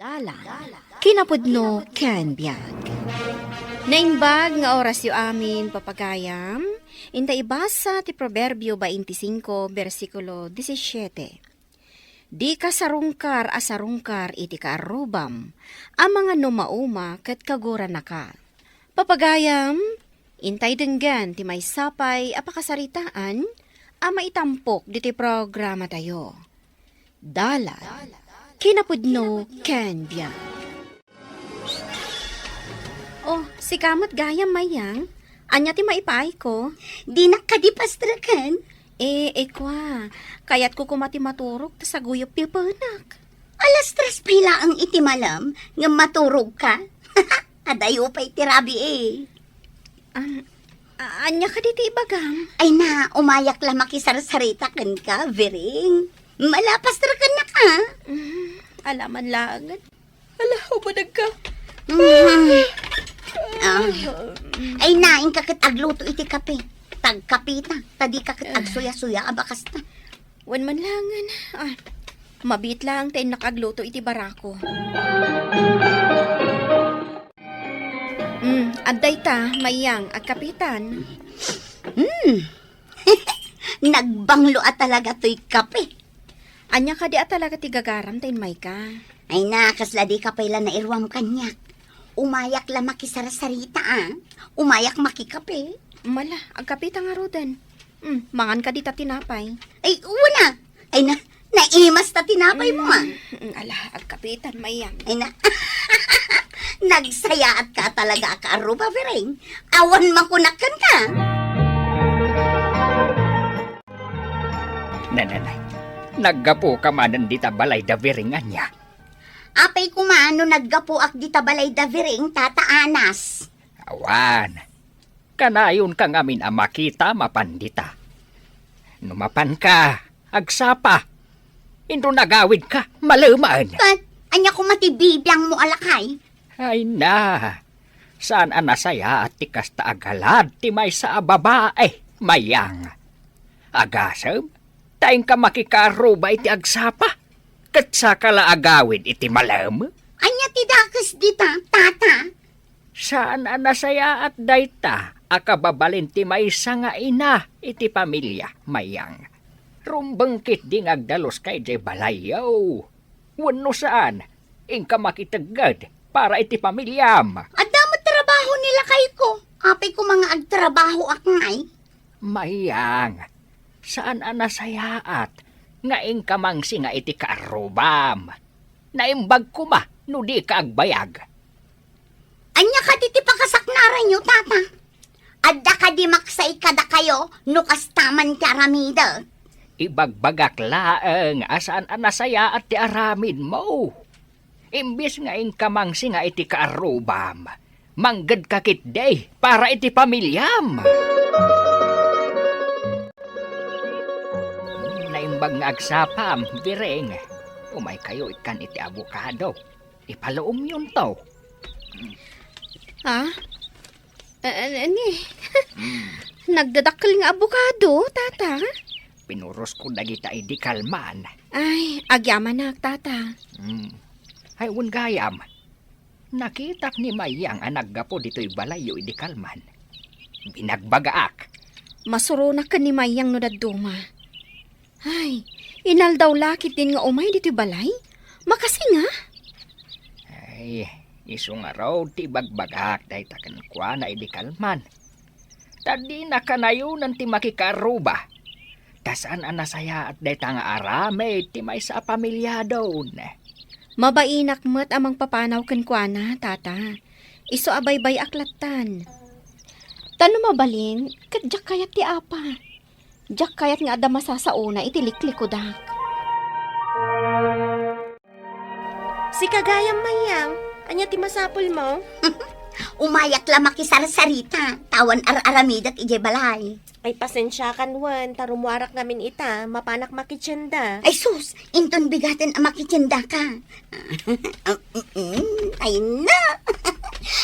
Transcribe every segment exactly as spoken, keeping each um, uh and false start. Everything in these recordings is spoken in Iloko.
Dalan, kinapudno ken biag. Naimbag nga orasyo amin, papagayam. Inta ibasa ti Proverbio twenty-five, bersikulo disisiete. Dika sarungkar a sarungkar iti kaarrubam, a mangano mauma ket kaguranaka. Papagayam, intay denggen ti maysa pay a pakasaritaan a maitampok ditoy programatayo. Dalan, kinapudno ken biag. Oh, sika met gayam, Mayang. Ania ti maipaayko? Dinak kadi pastreken? Eh, eh, kwa. Kayatko koma ti maturog ta saguyop ti upenak. Alas tres pay laeng iti malem ngem maturogka? Adayo pay ti rabii. Am, a-, ania kadi ti ibagam? Ay na, umayak la makisarsarita kenka, Biring. Malapas ra kennak, a. Mm, alaman laengen. Ala, umadagka. Mhm. Ah. Ay na, inka ket agluto iti kape. Tagkapita, ta dika ket agsuya-suya a bakasta. Wen man laengen. Ah, mabiit laeng ta innak agluto iti barako. Mm, adda ita, Mayang, agkapitan. Mm. Nagbanglo a talaga toy kape. Ania kadi a talaga ti gagaram ta immayka? Ay na, kasla dika pay la nairuam kaniak. Umayak la makisarsarita, a. Umayak makikape. Mala, agkapita ngaruden. Mm, mangan kadi ta tinapay. Ay, wen a. Ay na, naimas ta tinapay mo, a. Mm, mm, ala, agkapitan, Mayang. Ay na, nagsayaatka talaga a kaarruba, Biring. Awan makunak kenka. Nananay, naggapuka manen dita balay da Biring ania? Apay koma no naggapuak dita balay da Biring, Tata Anas? Awan. Kanayonka ngamin a makita mapan dita. No mapanka, agsapa. Inton agawidka, malemen. Ket, ania koma ti bibiangmo a lakay? Ay na, saan a nasayaat ti kasta a galad ti maysa a babae, Mayang. Agasem, ta inka makikaarruba iti agsapa, ket saka la agawid iti malem? Ania ti dakes dita, Tata? Saan a nasayaat dayta a kababalin ti maysa nga ina iti pamilia, Mayang. Rumbeng ketdi nga agdaluska idiay balayyo. Wenno saan, inka makitegged para iti pamiliam. Adda met trabaho ni lakayko. Apay koma nga agtrabahoak ngay? Mayang, saan a nasayaat nga inka mangsinga iti kaarrubam. Naimbag koma no dika agbayag. Ania kadi ti pakasaknaranyo, Tata? Adda kadi maksay kadakayo no kasta man ti aramidek? Ibagbagak laeng a saan a nasayaat ti aramidmo. Imbes nga inka mangsinga iti kaarrubam, manggedka ketdi para iti pamiliam. Naimbag nga agsapam, Biring. Umaykayo ikkan iti abokado. Ipaluomyonto. Ha? A-, a-, ani? Mm. Nagdadakkel nga abokado, Tata? Pinurosko dagita idi kalman. Ay, agyamanak, Tata. Mm. Ay, wen gayam. Nakitak ni Mayang a naggapu ditoy balayyo idi kalman. Binagbagaak. Masuronak ken ni Mayang no dadduma. Ay, inaldaw la ketdin nga umay ditoy balay? Makasinga? Ay, isu ngarud ti ibagbagak dayta kenkuana idi kalman. Ta dina kanayonan ti makikaarruba. Ta saan a nasayaat dayta nga aramid ti maysa a pamiliadon. Mabainak met a mangpapanaw kenkuana, Tata. Isu a baybay-ak lattan. Ta no mabalin, ket diak kayat ti apa. Diak kayat nga adda masasaona iti liklikudak. Sika gayam, Mayang, ania ti masapulmo? Umayak la makisarsarita, ta awan ar-aramidek idiay balay. Ay, pasensiakan wen, ta rummuarak ngamin ita, mapanak makitienda. Ay sus, inton bigaten a makitiendaka. Ay na,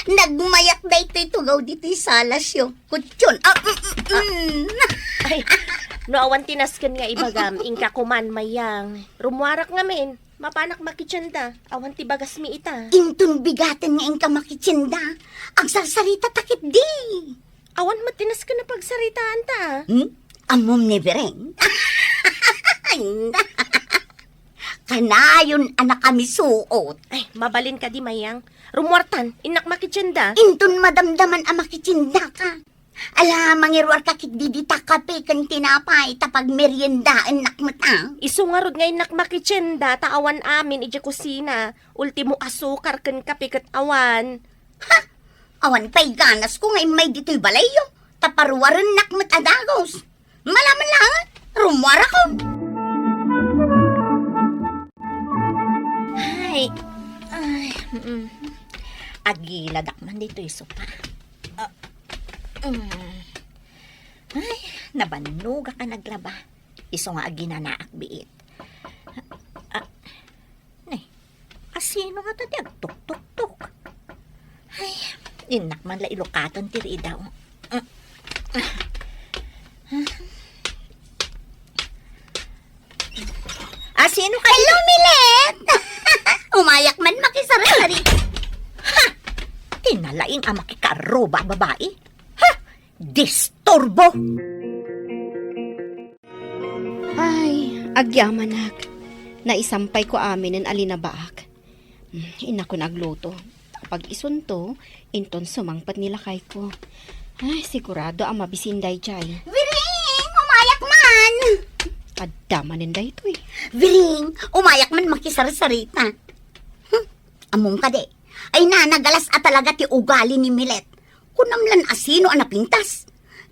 nagmayak daytoy tugaw ditoy salasyo. Kutyon. Ah, mm, mm, mm. Ay, no awan ti nasken nga ibagam, inka koman, Mayang. Rummuarak ngamin. Mapanak makitienda, awan ti bagasmi ita. Inton bigaten nga inka makitienda, agsarsarita ta ketdi. Awan met ti nasken a pagsaritaanta, a. Hmm? Ammom ni Bereng? Ay, na. Kanayon a nakamisuot. Ay, mabalin kadi, Mayang. Rummuartan, innak makitienda. Inton madamdaman a makitiendaka. Ala, mangiruarka ketdi dita kape ken tinapay ta pagmeriendaennak met, a. Isu ngarud nga innak makitienda ta awan amin idiay kusina. Ultimo asukar ken kape ket awan. Ha? Awan pay ganasko nga immay ditoy balayyo, ta paruarennak met a dagus. Malaman laeng, rummuarako. Ay, ay, mm. Agiladak man ditoy sopa. Ah, mm. Ay, nabannogak a naglaba. Isu nga aginanaak biit. Ah, ne, asino ngata ti agtuktuktok? Ay, innak man la ilukaton ti ridaw. Asino kay Hello, Milet! Umayak man makisarasari. Ha! Ti nalaing a makikaarruba a babai. Ha! Disturbo! Ay, agyamanak. Naisampayko aminen a linabaak. Hmm, innakon agluto. Pag-isunto, inton sumangpet ni lakayko. Ay, sigurado a mabisin daydiay. Wiring, umayak man! Adda manen daytoy. Wiring, umayak man makisarsarita. Hmm, ammom kadi. Ay na, nagalas a talaga ti ugali ni Milet. Kunam lan asino a napintas.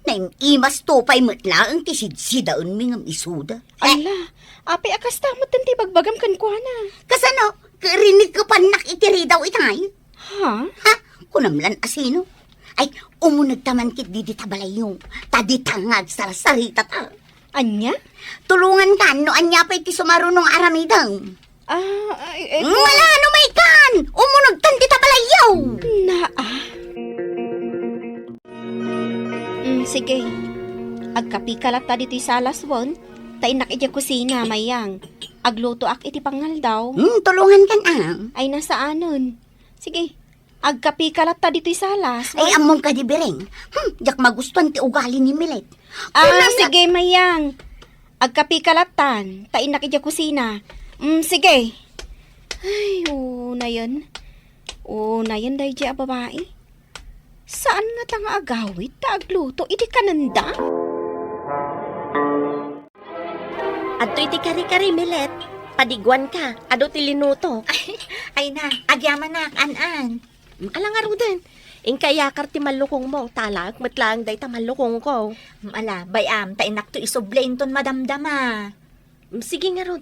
Naim-imasto pay met laeng ti sidsidaenmi ngem isuda. Ala, apay a kasta met ti bagbagam kenkuana? Kasano? Rinikkepannak iti ridaw itay? Ha? Ha? Kunam lan asino? Ay, umunegta man ketdi dita balayyo. Ta dita nga agsarsaritata. Ania? Tulongankan no ania pay ti sumaruno nga aramidem. Ah, ay, ay, Wala no maykan! Umunegkan dita balayyo! Naa. Mm, sige. Agkapika latta ditoy salas wen, ta innak idiay kusina, Mayang. Aglutoak iti pangaldaw. Hmm, tulongankan, a. Ay, nasaanen. Sige. Agkapika latta ditoy salas, Ay, wen? Ammom kadi, Biring. Hmm, diak magustuan ti ugali ni Milet. Ah, Kunam na- sige, Mayang. Agkapika lattan, ta innak idiay kusina. Mm, sige. Ay, unayen. Unayen daydiay a babai. Saan ngata nga agawid ta agluto idi kanenda? Adtoy ti kari-kari, Milet. Padiguanka, adu ti linutok. Ay, ay na, agyamanak, an-an. Mm, ala ngaruden. Inka iyakar ti mallukongmo, ta alaek met laeng dayta mallukongko. Mm, ala, bay-am, ta innakto isubli inton madamdama. Mm, sige ngarud.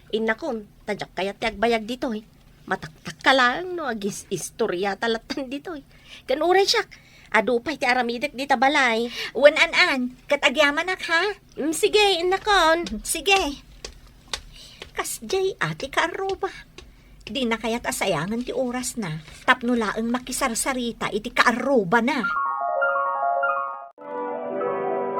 Innakon, ta diak kayat ti agbayag ditoy. Mataktakka laeng no agis-istoriata lattan ditoy. Ken uray siak, adu pay ti aramidek dita balay. Wen, an-an, ket agyamanak, ha? Mm, sige, innakon. Sige. Kasdiay a ti kaarruba. Dina kayat a sayangen ti orasna tapno laeng makisarsarita iti kaarrubana.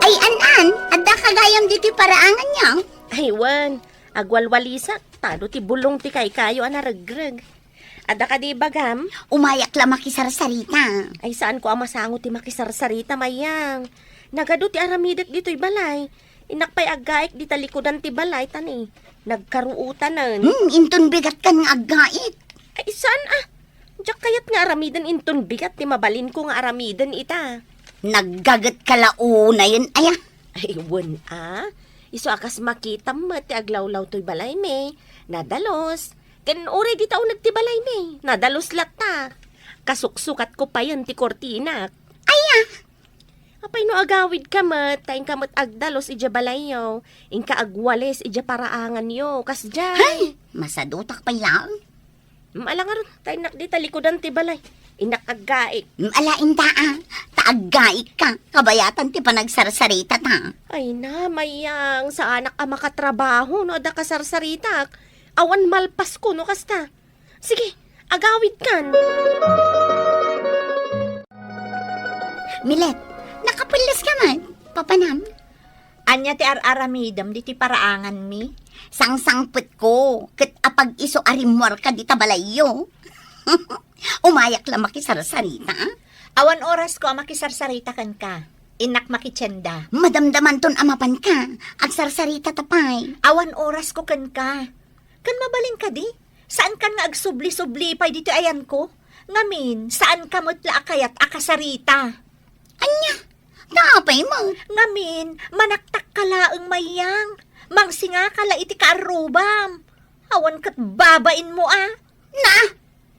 Ay, an-an, adda ka gayam ditoy paraanganyo? Ay, wen, agwalwalisak, ta adu ti bulong ti kaykayo a naregreg. Adda kadi ibagam? Umayak la makisarsarita. Ay, saanko a masango ti makisarsarita, Mayang. Nagadu ti aramidek ditoy balay. Innak pay aggaik dita likudan ti balay, ta ni, nagkaruotanen. Hmm, inton bigatkan nga aggaik. Ay, saan a? Diak kayat nga aramiden inton bigat ti mabalinko nga aramiden ita. Naggagetka la unayen, aya? Ay, wen a. Isu a kas makitam met ti aglawlaw toy balaymi. Nadalus. Ken uray dita uneg ti balaymi. Nadalus latta. Kasuksukatko payen ti kurtinak. Aya? Apay no agawidka met, ta inka met agdalus idiay balayyo, inka agwalis idiay paraanganyo, kasdiay. Hay! Masadutak pay laeng. Mm, ala ngarud, ta innak dita likudan ti balay. Innak aggaik. Mm, ala inta a, ta aggaikka, kabayatan ti panagsarsarita ta. Ay na, Mayang, saanak a makatrabaho no adda kasarsaritak. Awan malpasko no kasta. Sige, agawidkan. Milet, nakapelles ka man, papanam? Ania ti ar-aramidem ditoy paraanganmi? Sangsangpetko, ket apag-isu a rimmuarka dita balayyo. Umayak la makisarsarita, a? Awan orasko a makisarsarita kenka. Innak makitienda. Madamdamanton a mapanka. Agsarsarita ta pay. Awan orasko kenka. Ken mabalin kadi, saankan nga agsubli-subli pay ditoy ayanko? Ngamin, saanka met la a kayat a kasarita. Ania? Apay met? Ngamin, manaktakka laeng, Mayang. Mangsingaka la iti kaarrubam. Awan ket babainmo a. Na,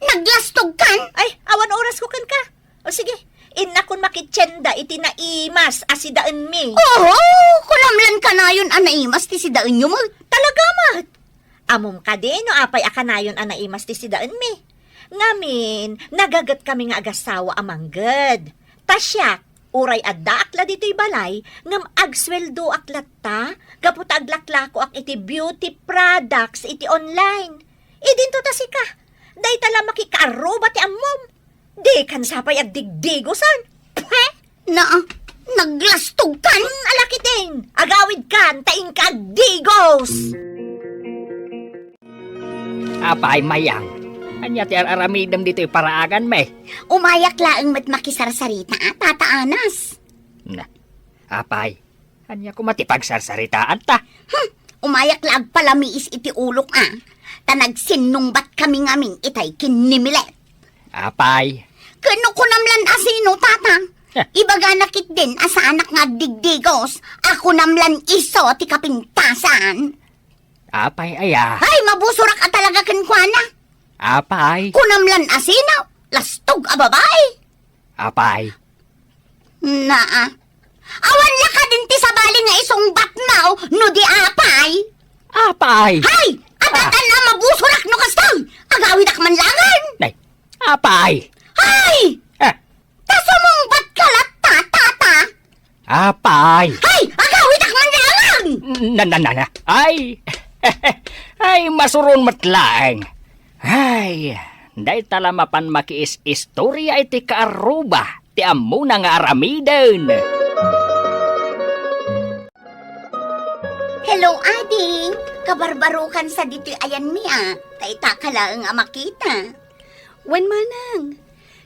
naglastogkan? Ay, awan orasko kenka. O sige, innakon makitienda iti naimas a sidaenmi. Oho, kunam lan kanayon a naimas ti sidaenyo met. Talaga met? Ammom kadi no apay a kanayon a naimas ti sidaenmi? Ngamin, nagagetkami nga agassawa a mangged. Ta siak, uray addaak la ditoy balay, ngem agsueldoak latta gapu ta aglaklakoak iti beauty products iti online. Idinto ta sika, dayta la makikaarruba ti ammom. Dikan sa pay agdigdigosan. Peh! Na, naglastogkan? Hmm, ala ketdin, agawidkan, ta inka agdigos! Apay, Mayang, ania ti ar-aramidem ditoy paraanganmi? Umayak laeng met makisarsarita, Tata Anas. Na, apay, ania koma ti pagsarsaritaanta? Hmm, umayak la agpalamiis iti ulok a, ta nagsinnungbat kami ngamin itay ken ni Milet. Apay. Ken no kunam lan a sino, Tata? Eh. Ibagana ketdin a saanak nga agdigdigos, a kunam lan isu ti kapintasan. Apay aya? Ay, mabusorak a talaga kenkuana. Apay? Kunam lan a sino, lastog a babai. Apay? Naa. Awan la kadin ti sabali nga isungbatmo no di apay? Apay? Hay! Adda a mabusorak no kastoy! Agawidak man laengen! Nay, apay? Hay! Eh. Ta sumungbatka latta, Tata! Apay? Hay! Agawidak man laengen! Na, na, na, na. Ay! Ay, masuron met laeng. Ay, dayta la mapan makiis-istorya iti kaarruba ti ammona nga aramiden. Hello, Ading. Kabarbarokan sa ditoy ayanmi a. Dayta ka laeng a makita. Wen, Manang.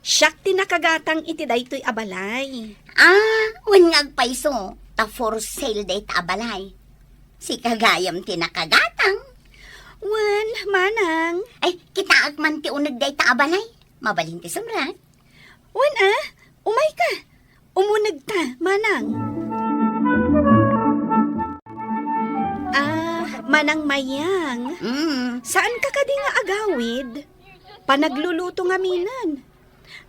Siak ti nakagatang iti daytoy a balay. Ah, wen nga agpayso, ta for sale dayta a balay. Sika gayam ti nakagatang. Wen, Manang. Ay, kitaek man ti uneg dayta a balay. Mabalin ti sumrek. Wen a, umayka. Umunegta, Manang. Ah, Manang Mayang. Mm. Saanka kadi nga agawid? Panagluluto ngaminen.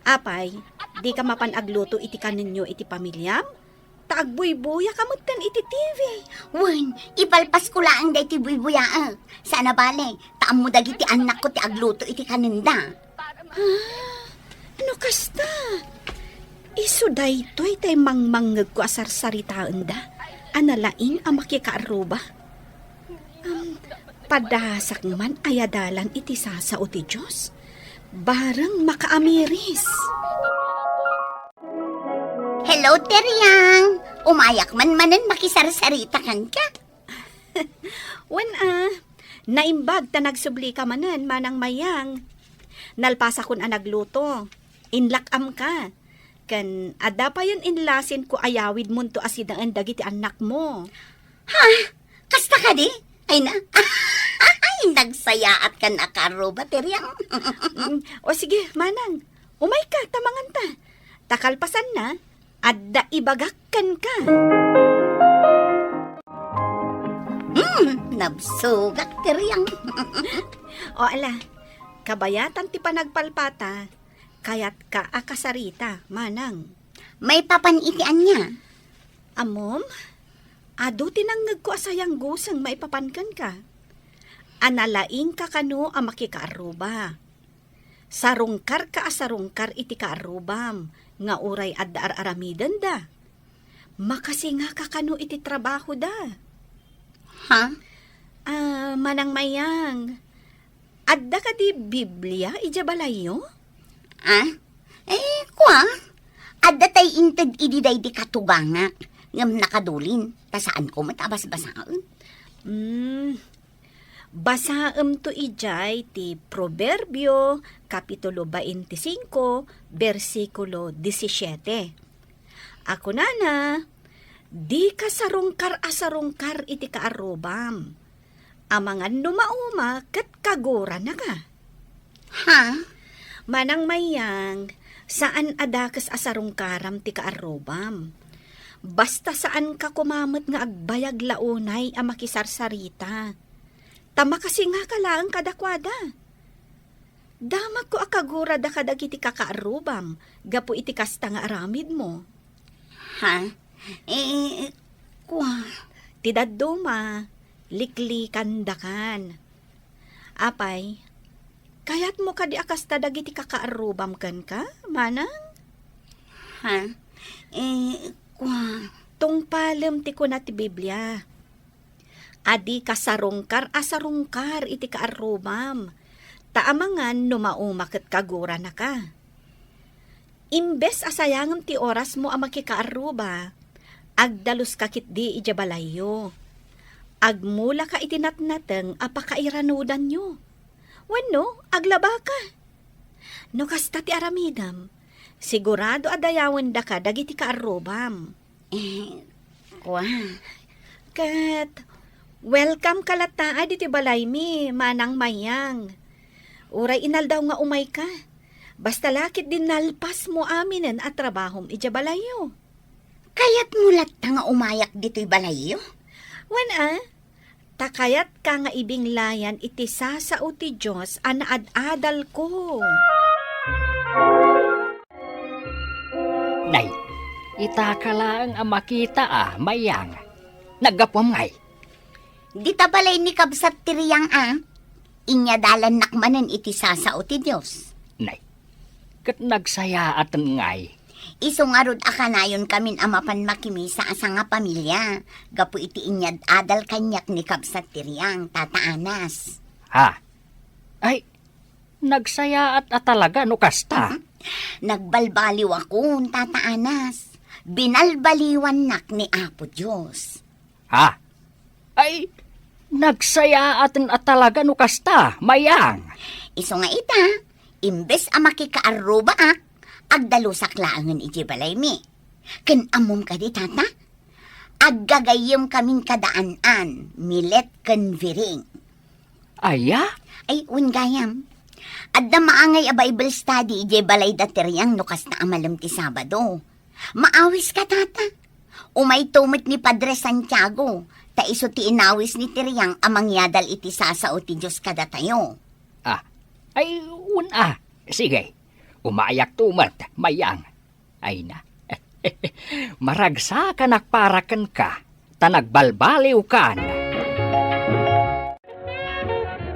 Apay, dika mapan agluto iti kanenyo iti pamiliam? Ta agbuybuya ka metten iti T V. Wen, ipalpasko laeng daytoy buybuyaek. Saan a bale, ta ammo dagiti annakko ti agluto iti kanenda. Ah, no kasta, isu daytoy tay mangmangngegko a sarsaritaenda a nalaing a makikaarruba. Am, padasak man aya dalan iti sasao ti Dios. Bareng makaamiris. Hello, Teriang! Umayak man manen makisarsarita kenka. Wen a, naimbag ta nagsublika manen, Manang Mayang. Nalpasakon a nagluto. Inlak-amka. Ken adda payen inlasinko a yawidmonto a sidaen dagiti annakmo. Ha? Kasta kadi? Ay na. Ay, nagsayaatka a kaarruba, Teriang. Mm, o sige, Manang. Umayka, ta manganta. Ta kalpasanna, adda ibagak kenka. Hmm, nabsogak, Teriang. O ala, kabayatan ti panagpalpata, kayatka a kasarita, Manang. Maipapan iti ania? Ammom, adu ti nangngegko a sayangguseng maipapan kenka. A nalaingka kano a makikaarruba. Sarungkarka a sarungkar iti kaarrubam nga uray adda ar-aramidenda. Makasingaka kano iti trabahoda. Ha? Ah, Manang Mayang, adda kadi Biblia idiay balayyo? Ah? Eh, kua? Adda tay inted idi daydi katugangak. Ngem nakadulin, ta saanko met a basbasaen. Hmm, basaemto idiay ti Proverbio, Kapitulo twenty-five, bersikulo disisiete. A kunana, "Dika sarungkar a sarungkar iti kaarrubam. Amangan no mauma ket kaguranaka." Ha? Manang Mayang, saan a dakes a sarungkaram ti kaarrubam. Basta saanka koma met nga agbayag la unay a makisarsarita. Ta makasingaka laeng kadakuada. Damagko a kagurada kadagiti kakaarrubam gapu iti kasta nga aramidmo. Ha? Eh, kua. Ti dadduma, liklikandakan. Apay, kayatmo kadi a kasta dagiti kakaarrubam kenka, manang? Ha? Eh, kua. Tungpalem ti kuna ti Biblia. A dika sarungkar a sarungkar iti kaarrubam, ta amangan no mauma ket kaguranaka. Imbes a sayangem ti orasmo a makikaarruba, agdaluska ketdi idiay balayyo. Agmulaka iti natnateng a pakairanudanyo. Wenno, aglabaka. No kasta ti aramidem, sigurado a dayawendaka dagiti kaarrubam. Eh, kua. Ket, welcome ka latta ditoy balaymi, Manang Mayang. Uray inaldaw nga umayka. Basta la ketdi nalpasmo aminen a trabahom idiay balayyo. Kayatmo latta nga umayak ditoy balayyo? Wen a, ta kayatka nga ibinglayan iti sasao ti Dios a naad-adalko. Nay, itaka laeng a makita a, Mayang. Naggapuam ngay? Dita balay ni kabsat ti Riang a, inyadalannak manen iti sasao ti Dios. Nay, ket nagsayaaten ngay. Isu ngarud a kanayonkamin a mapan makimisa a sangapamilia, gapu iti inyad-adal kaniak ni kabsat ti Riang, Tata Anas. Ha? Ay, nagsayaat a talaga no kasta. Nagbalbaliwakon, Tata Anas. Binalbaliwannak ni Apo Dios. Ha? Ay, nagsayaaten a talaga no kasta, Mayang. Isu nga ita, imbes a makikaarrubaak, agdalusak laengen idiay balaymi. Ken ammom kadi, Tata? Aggagayyemkamin kada An-an, Milet, ken Viring. Aya? Ay, wen gayam. Adda maangay a Bible study idiay balayda ti Riang no kasta a malem ti Sabado. Maawiska, Tata. Umayto met ni Padre Santiago, ta isu ti inawis ni ti Riang a mangyadal iti sasao ti Dios kadatayo. Ah, ay, wen a. Sige, umayakto met, Mayang. Ay na. Maragsakanak para kenka, ta nagbalbaliwkan.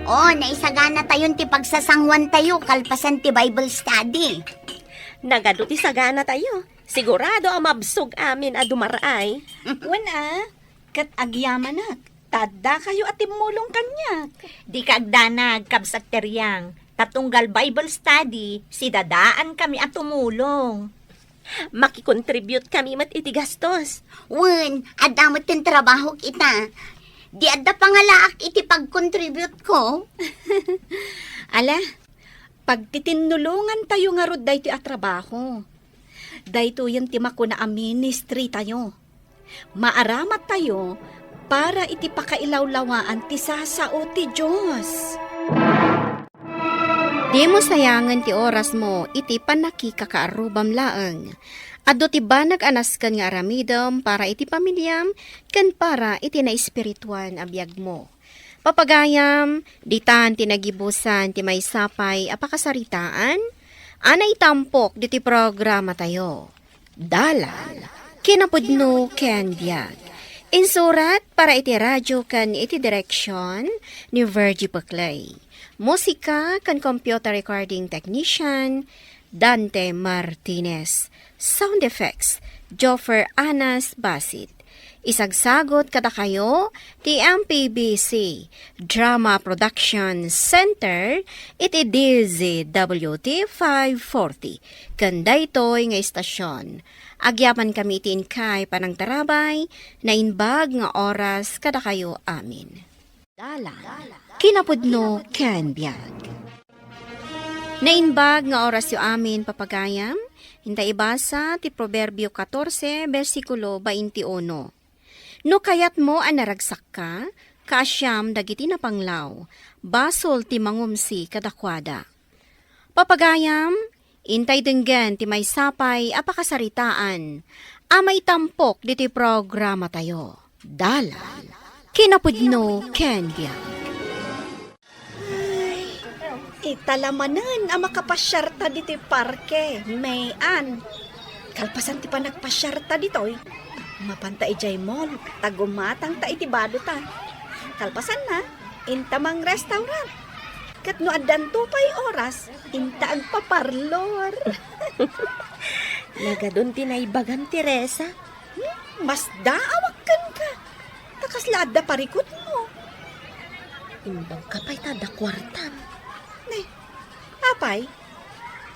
O, naisagana tayon ti pagsasanguan tayo kalpasan ti Bible study. Nagadu ti sagana tayo. Sigurado a mabsog amin a dumaraay. Wen a, ket agyamanak, ta addakayo a timmulong kaniak. Dika agdanag, kabsat ti Riang, ta tunggal Bible study, sidadaankami a tumulong. Makikontribute kami met iti gastos. Wen, adda met ti trabahok ita. Di adda pangalaak iti pagkontribute ko. Ala, pagtitinnulongan tayo ngarud daytoy a trabaho. Daytoyen ti makuna a ministry tayo. Maaramat tayo para iti pakailawlawaan ti sasao ti Dios. Dimo sayangen ti orasmo iti pannakikakaarrubam laeng. Adu ti banag a nasken nga aramidem para iti pamiliam ken para iti naespirituan a biagmo. Papagayam, ditan ti nagibusan ti maysa pay a pakasaritaan a naitampok diti programatayo. Dalan, kinapudno ken biag. Insurat para iti radio ken iti direksion ni Virgie Peclay. Musika ken computer recording technician, Dante Martinez. Sound effects, Joffer Anas Basit. Isagsagut kadakayo ti M P B C Drama Production Center iti D Z W T five forty ken daytoy nga istasion. Agyaman kami iti inkay panangtarabay, naimbag nga oras kadakayo amin. Dalan, kinapudno ken biag. Naimbag nga orasyo amin, papagayam, inta ibasa ti Proverbio catorce, bersikulo twenty-uno. No kayatmo a naragsakka, kaasiam dagiti napanglaw, basol ti mangumsi kadakuada. Papagayam, intay denggen ti maysa pay a pakasaritaan a maitampok ditoy programatayo. Dalan, kinapudno ken biag. Ay, ita la manen a makapasiarta ditoy parke, May Ann. Kalpasan ti panagpasiarta ditoy, mapanta idiay mall, ta gumatangta iti badota. Kalpasanna, inta mangrestaurant. Ket no addanto pay oras, inta agpaparlor. Nagadun ti naibagam, Teresa. Hmm, masdaawak kenka. Ta kasla adda parikutmo. Imbagka pay ta adda kuartam. Ne, apay,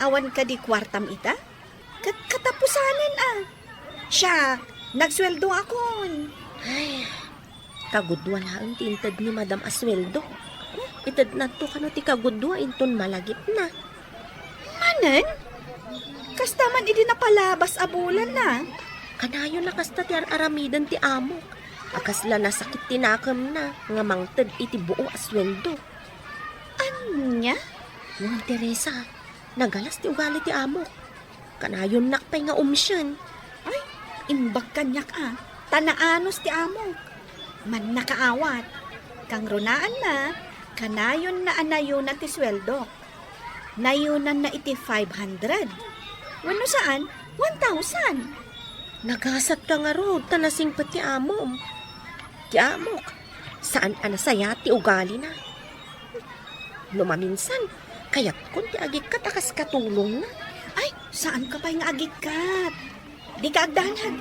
awan kadi kuartam ita? Ket katapusanen a. Siak, nagsueldoakon. Ay, kagudua laeng ti inted ni Madam a sueldo. Itednanto kano ti kagudua inton malagipna. Manen? Kasta man idi napalabas a bulan na. Kanayon a kasta ti ar-aramiden ti amok. A kasla nasakit ti nakemna nga mangted iti buo a sueldo. Ania? Wen, Teresa, nagalas ti ugali ti amok. Kanayonnak pay nga umsien. Ay, imbag kaniak a, ta naanus ti amok. Mannakaawat. Kangrunaanna, kanayonna a nayona ti sueldo. Nayonanna iti five hundred. Wenno saan, one thousand. Nagasatka ngarud ta nasingpet ti amom. Ti amok, saan a nasayaat ti ugalina. No maminsan, kayatkon ti agikkat a kas katulongna. Ay, saanka pay nga agikkat. Dika agdanag.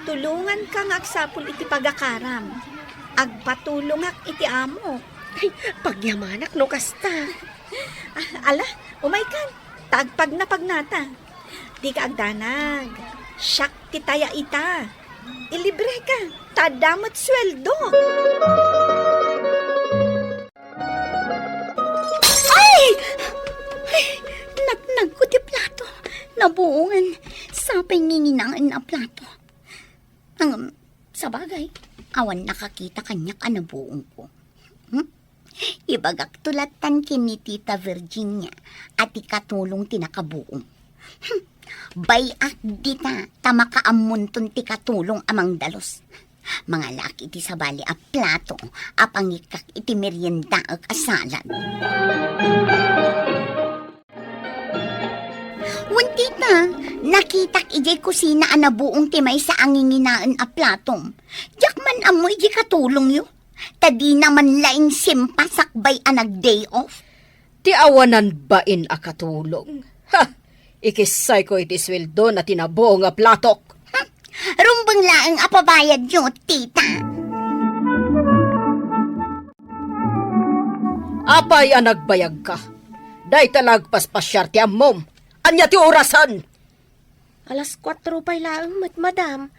Tulonganka nga agsapul iti pagakaram. Agpatulongak iti amok. Ay, pagyamanak no kasta. Ah, ala, umaykan. Ta agpagnapagnata. Dika agdanag. Siak ti taya ita. Ilibreka. Ta adda met sueldo. Ay! Ay! Nagnagko ti plato. Nabuongen. Sapay nginginaen a plato. Ngem, sabagay, awan nakakita kaniak a nabuongko. Hmm? Ibagakto lattan ken ni Tita Virginia a ti katulong ti nakabuong. Hmm. Bay-ak dita ta makaammonton ti katulong a mangdalus. Mangalak iti sabali a plato a pangikkak iti meriendaek a salad. Wen, tita, nakitak idiay kusina a nabuong ti maysa a nginginaen a platom. Diak man ammo idiay katulongyo, ta dina man laeng simpa sakbay a nag-day off. Ti awanan bain a katulong. Ha! Ikissayko iti sueldo na ti nabuong a platok. Hmm. Rumbeng laeng a pabayadyo, tita. Apay a nagbayagka? Dayta la agpaspasiar ti ammom. Ania ti orasan? Alas kuatro pay laeng met, madam.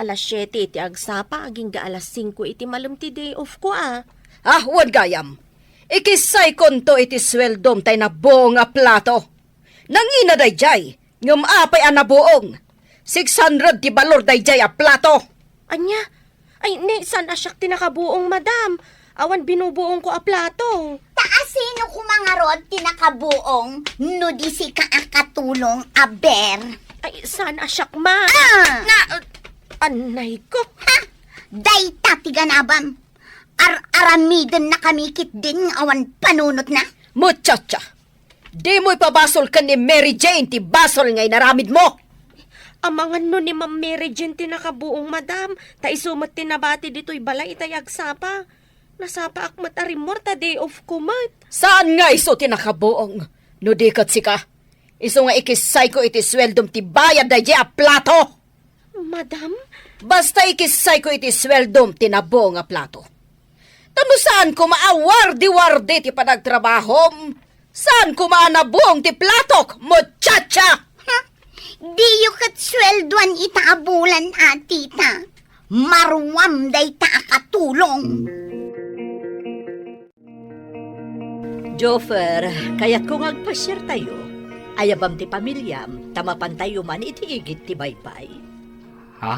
Alas siete iti agsapa, agingga alas singko iti malem ti day off ko, a. Ah, wen gayam. Ikissaykonto iti sueldom tay nabuong a plato. Nangina daydiay, ngem apay a nabuong? Six hundred ti balor daydiay a plato. Ania? Ay, ne, saan a siak ti nakabuong, madam? Awan binubuongko a plato. Ta asino koma ngarud ti nakabuong no di sika a katulong a ber? Ay, saan a siak, ma? Ah! Na, anay ko. Ha? Dayta ti ganabam. Ar-aramidennakami ketdin nga awan panunotna. Muchacha, dimo ipabasol ken ni Mary Jane ti basol nga inaramidmo. Amangan no ni Ma'am Mary Jane ti nakabuong, madam, ta isu met ti nabati ditoy balay itay agsapa. Nasapaak met a rimmuar ta day off ko met. Saan nga isu ti nakabuong? No di ket sika, isu nga ikissayko iti sueldom ti bayad daydiay a plato. Madam, Basta ikissayko iti sueldom ti nabung a plato. Tapno saan koma a wardi-wardi ti panagtrabahom, saan koma a nabung ti platok, muchacha! Ha? Diyo ket sueldoan ita a bulan, a, tita. Maruam dayta a katulong. Joffer, kayatko nga agpasiartayo. Ayabam ti pamiliam, ta mapantayo man iti igid ti baybay. Ha?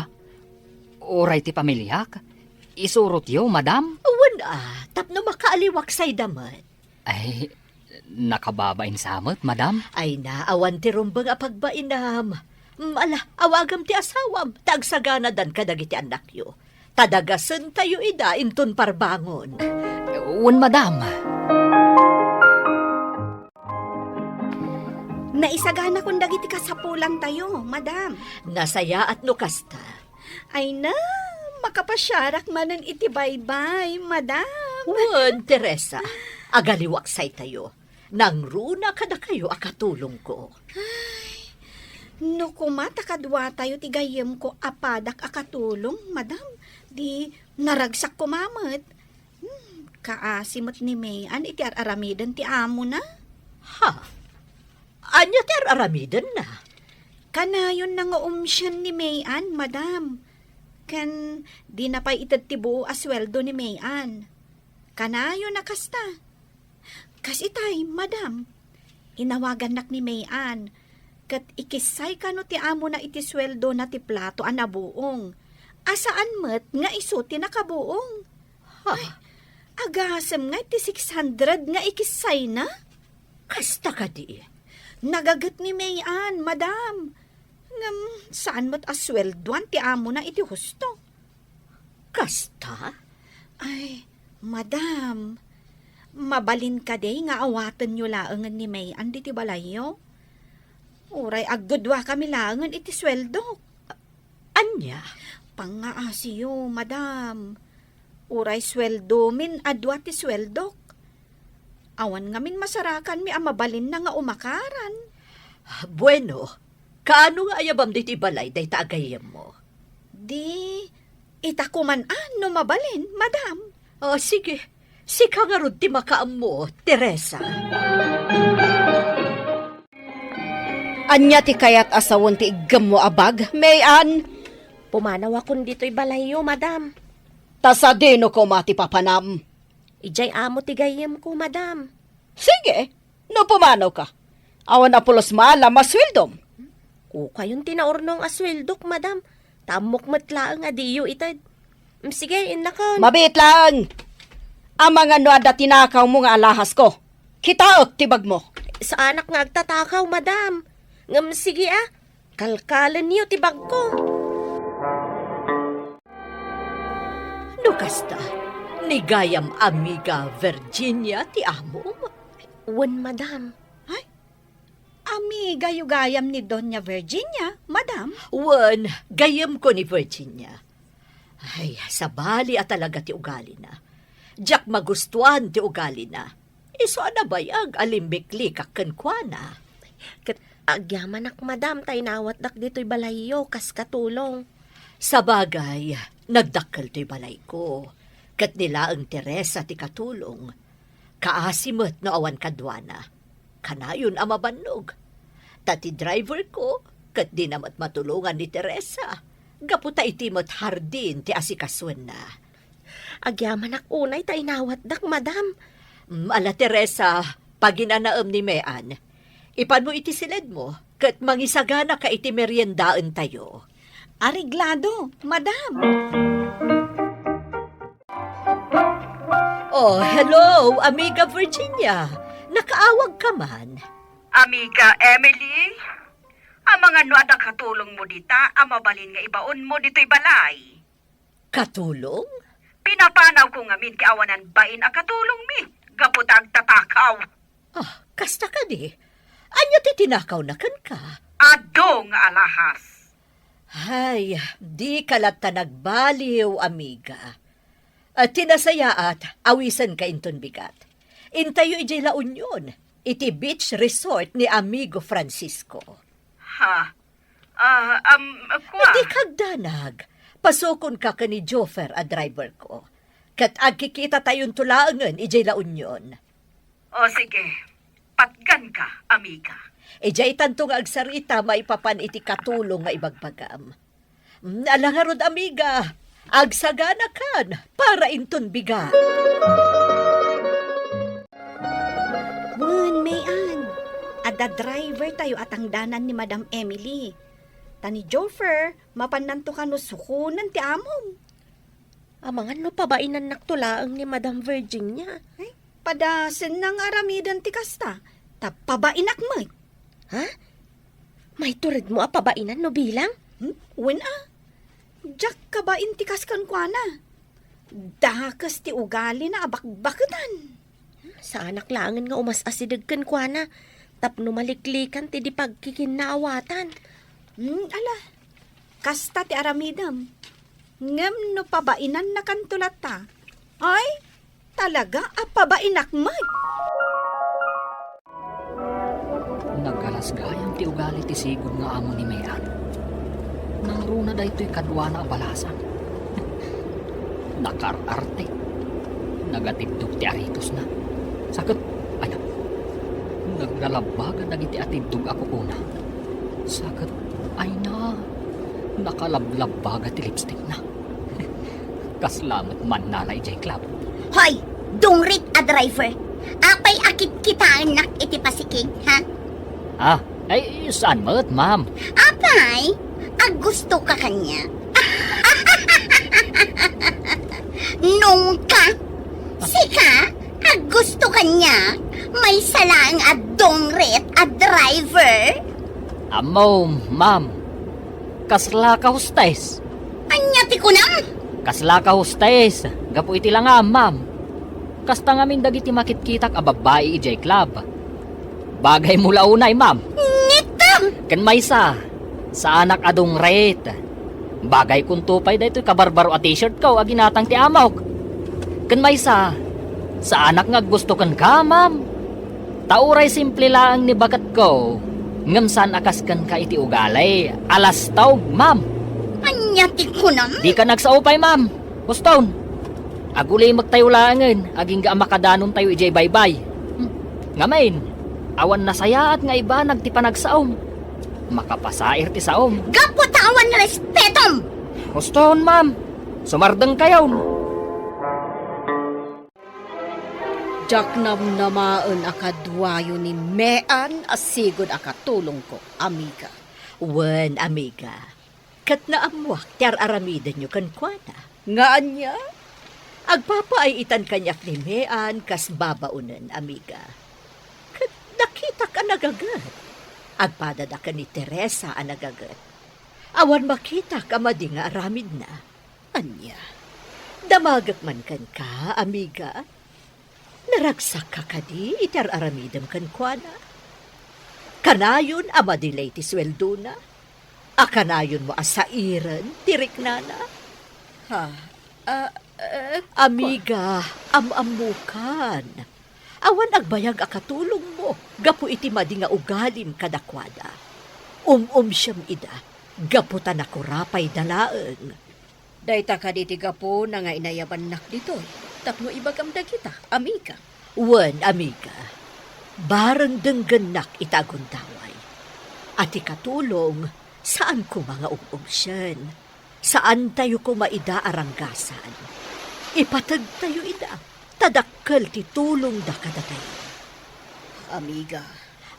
Uray ti pamiliak? Isurotyo, madam? Wen a, tapno makaaliwaksayda met. Ay, nakababain sa met, madam? Ay na, awan ti rumbeng a pagbainam. Mm, ala, awagam ti asawam, ta agsaganadan kadagiti annakyo. Ta dagasentayo ida inton parbangon. Wen, madam. Naisaganakon dagiti kasapulantayo, madam. Nasayaat no kasta. Ay na, makapasiarak manen iti baybay, madam. Wen, Teresa, agaliwaksaytayo. Nangruna kadakayo a katulongko. Ay, no koma ta kaduatayo ti gayyemko a padak a katulong, madam, di naragsak koma met. Hmm, kaasi met ni May-an iti ar-aramiden ti amona. Ha? Ania ti ar-aramidenna? Kanayonna nga umsien ni May-an, madam. Ken dina pay ited ti buo a sueldo ni May-an. Kanayonna kasta. Kas itay, madam, inawagannak ni May-an, ket ikissay kano ti amona iti sueldona ti plato a nabuong, a saan met nga isu ti nakabuong. Ha? Ay, agasem nga iti six hundred nga ikissayna? Kasta kadi? Nagaget ni May-an, madam. Ngem saan met a sueldoan ti amona iti husto. Kasta? Ay, madam, mabalin kadi nga awatenyo laengen ni May-an ditoy balayyo? Uray agduduakami laengen iti sueldok. Ania? Pangngaasiyo, madam. Uray sueldomin a dua ti sueldok. Awan ngamin masarakanmi a mabalinna nga umakaran. Bueno, kaano nga ayabam ditoy balay dayta a gayyemmo? Di, ita koman a no mabalin, madam. Ah, sige. Sika ngarud ti makaammo, Teresa. Ania ti kayat a sawen ti iggemmo a bag, May-an? Pumanawakon ditoy balayyo, madam. Ta sadino koma ti papanam? Idiay amo ti gayyemko, madam. Sige, no pumanawka. Awan a pulos maalam a sueldom. Kukayon ti naurnong a sueldok, madam. Ta ammok met laeng a diyo ited. Mm, sige, innakon. Mabiit laeng. Amangan no adda tinakawmo nga alahasko. Kitaek ti bagmo. Saanak nga agtatakaw, madam. Ngem sige, a. Kalkalenyo ti bagko. No kasta, ni gayam amiga Virginia ti amom? Wen, madam. Ay, amigayo gayam ni Doña Virginia, madam? Wen, gayyemko ni Virginia. Ay, sabali a talaga ti ugalina. Diak magustuan ti ugalina. Isu a nabayag a limbiklikak kenkuana. Ket agyamanak, madam, ta inawatdak ditoy balayyo kas katulong. Sabagay, nagdakkel toy balayko. Ket ni laeng Teresa ti katulong. Kaasi met no awan kaduana. Kanayon a mabannog. Ta ti driverko, ket dina met matulongan ni Teresa. Gapu ta iti met hardin ti asikasuenna. Agyamanak unay ta inawatdak, madam. Mm, ala, Teresa, paginanaem ni Mean. Ipanmo iti siledmo, ket mangisaganaka iti meriendaentayo. Areglado, madam. Oh, hello, Amiga Virginia. Nakaawagka man. Amiga Emily, amangan no adda katulongmo dita a mabalin nga ibaonmo ditoy balay. Katulong? Pinapanawko ngamin ti awanan bain a katulongmi gapu ta agtatakaw. Ah, kasta kadi? Ania ti tinakawna kenka? Adu nga alahas. Ay, dika latta nagbaliw, amiga. Ah, ti nasayaat, awisenka inton bigat. Intayo idiay La Union, iti beach resort ni Amigo Francisco. Ha? Ah, um, kua? Dika agdanag. Pasukonka ken ni Joffer a driver ko. Ket agkikitatayon to laengen idiay La Union. O sige, patganka, amiga. Idiay tanto nga agsarita maipapan iti katulong nga ibagbagam. Mm, ala ngarud, amiga, agsaganakan para inton bigat. Wen, May Ann, adda driver tayo a tangdanan ni Madam Emily. Ta ni Joffer, mapannanto kano sukonen ti amom. Amangan no pabainannakto laeng ni Madam Virginia. Ay, padasenna nga aramiden ti kasta, ta pabainak met. Ha? Maituredmo a pabainan no bilang? Hmm? Wen a. Diak kabain ti kas kenkuana. Dakes ti ugalina a bakbaketan. Saanak laengen nga umas-asideg kenkuana tapno maliklikan ti di pagkikinnaawatan. Hmm, ala, kasta ti aramidem. Ngem no pabainannakanto latta, ay, talaga a pabainak met. Nagalas gayam ti ugali ti sigud nga amo ni May Ann. Nangruna daytoy kaduana a balasan. Nakaar-arte. Nagatiddog ti aritosna. Sa ket, ania, naglalabbaga dagiti atiddog a kukuna. Sa ket, ay na, nakalablabbaga ti lipstickna. Kasla met mannala idiay club. Hoy, dungrit a driver! Apay a kitkitaennak iti pasiking, ha? Ah, ay, saan met, ma'am? Apay, aggusto ka kaniak? Nungka, sika, aggusto kaniak? Maysa laeng a dungrit a driver? Ammo, ma'am. Kasla ka hostes? Ania ti kunam? Kasla ka hostes, gapu iti langam, ma'am. Kasta ngamin dagiti makitkitak a babbai idiay club. Bagaymo la unay, ma'am. Ngittam! Ken maysa, saanak a dungrit. Bagaykonto pay daytoy kabarbaro a t-shirtko a ginatang ti amok. Ken maysa, saanak nga aggusto kenka, ma'am. Ta uray simple laeng ni baketko, ngem saan a kas kenka iti ugali. Alastaw, ma'am. Ania ti kunam? Dika nagsao pay, ma'am. Huston, agulimektayo laengen agingga a makadanontayo idiay baybay. Hmm. Ngamin, awan nasayaat nga ibanag ti panagsaom. Makapasair ti saom. Gapu ta awan respetom! Huston, ma'am. Sumardengkayon. Diak namnamaen a kaduayo ni May Ann a sigud a katulongko, amiga. Wen, amiga. Ket naammoak ti ar-aramidenyo kenkuana. Nga ania? Agpapaay-itan kaniak ni May Ann kas babaonen, amiga. Ket nakitak a nagaget. Agpadada ken ni Teresa a nagaget. Awan makitak a madi nga aramidna. Ania? Damagek man kenka, amiga. Naragsakka kadi iti ar-aramidem kenkuana? Kanayon a madilay ti sueldona? A kanayonmo a sairen ti riknana? Ha? Ah, eh, amiga, am-ammokan. Awan agbayag a katulongmo gapu iti madi nga ugalim kadakuada. Um-umsiem ida gapu ta nakurapayda laeng. Dayta kadi ti gapuna nga inayabannak ditoy tapno ibagam dagita, amiga. Wen, amiga, bareng denggennak ita a gundaway. A ti katulong, saan koma nga um-umsien. Saantayo koma ida a ranggasan. Ipategtayo ida, ta dakkel ti tulongda kadatayo. Amiga.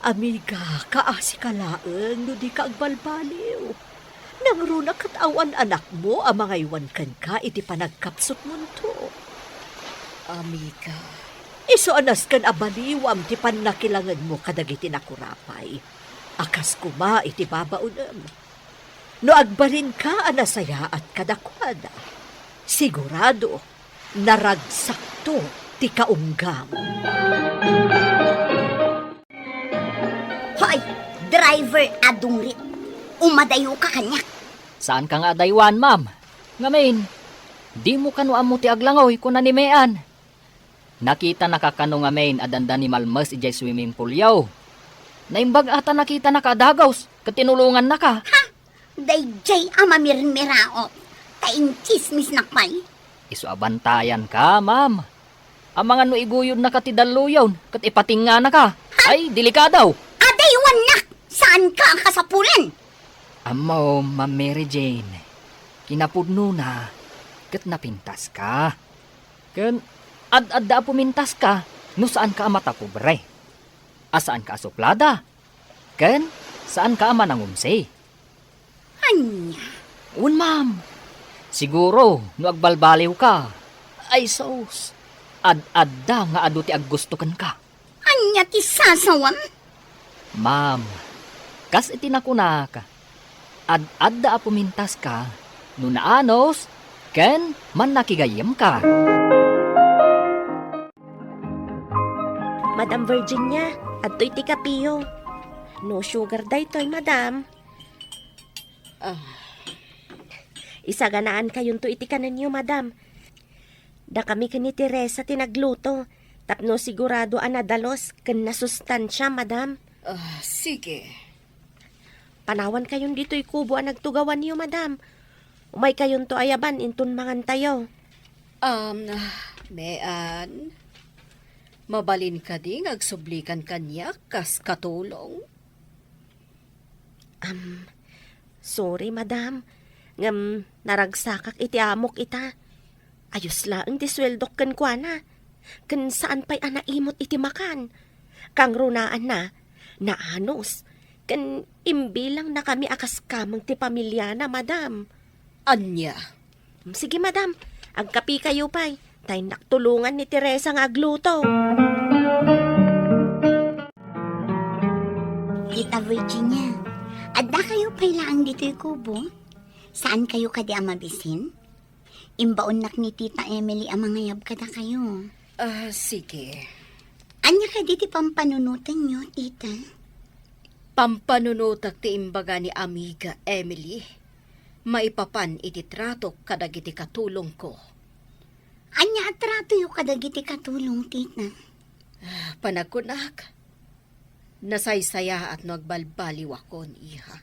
Amiga, kaasika laeng no dika agbalbaliw. Nangruna ket awan anakmo a mangaywan kenka iti panagkapsutmonto. Amiga. Isu a nasken a baliwam ti pannakilangenmo kadagiti nakurapay, a kas koma iti babaonem. No agbalinka a nasayaat kadakuada, sigurado, naragsakto ti kaunggam. Hoy, driver a dungrit, umadayoka kaniak. Saanka nga adaywan, ma'am. Ngamin, dimo kano ammo ti aglangoy, kuna ni May Ann. Nakitanaka kano ngamin a dandani malmes idiay swimming poolyo. Naimbag a ta nakitanaka a dagus ket tinulongannaka. Ha? Daydiay a mamirmiraot. Ta intsismisnak pay. Isu a bantayanka, ma'am. Amangan no iguyodnaka ti dalluyon ket ipatingnganaka. Ay, delikado! Adaywannak! Saanka a kasapulan! Ammom, Ma'am Mary Jane, kinapudnona ket napintaska. Ken ad-adda a pumintaska no saanka a matapobre, a saanka a suplada, ken saanka a manangumsi. Ania? Wen, ma'am. Siguro, no agbalbaliwka, ay sus, ad-adda nga adu ti aggusto kenka. Ania ti sasawam? Ma'am, kas iti nakunak, ad-adda a pumintaska no naanus ken mannakigayyemka. Madam Virginia, adtoy ti kapiyo. No sugar daytoy, madam. Ah. Isaganaankayon to iti kanenyo, madam. Dakami ken ni Teresa ti nagluto, tapno sigurado a nadalus ken nasustansia, madam. Ah, sige. Panawankayon ditoy kubo a nagtugawanyo, madam. Umaykayonto ayaban inton mangantayo. Um, Mean, mabalin kadi nga agsublikan kaniak kas katulong? Am, sorry, madam. Ngem naragsakak iti amok ita. Ayos laeng ti sueldok kenkuana. Ken saan pay a naimut iti makan. Kangrunaanna, naanus. Ken imbilangnakami a kas kameng ti pamiliana, madam. Ania? Sige, madam. Agkapikayo pay. Ta innak tulongan ni Teresa nga agluto. Tita Virginia, addakayo pay laeng ditoy kubo? Saankayo kadi a mabisin? Imbaonnak ni Tita Emily a mangayab kadakayo. Ah, sige. Ania kadi ti pampanunotenyo, tita? Pampanunotak ti imbaga ni Amiga Emily maipapan iti tratok kadagiti katulongko. Ania a tratoyo kadagiti katulong, tita? Ah, panagkunak, nasaysayaat no agbalbaliwakon, iha.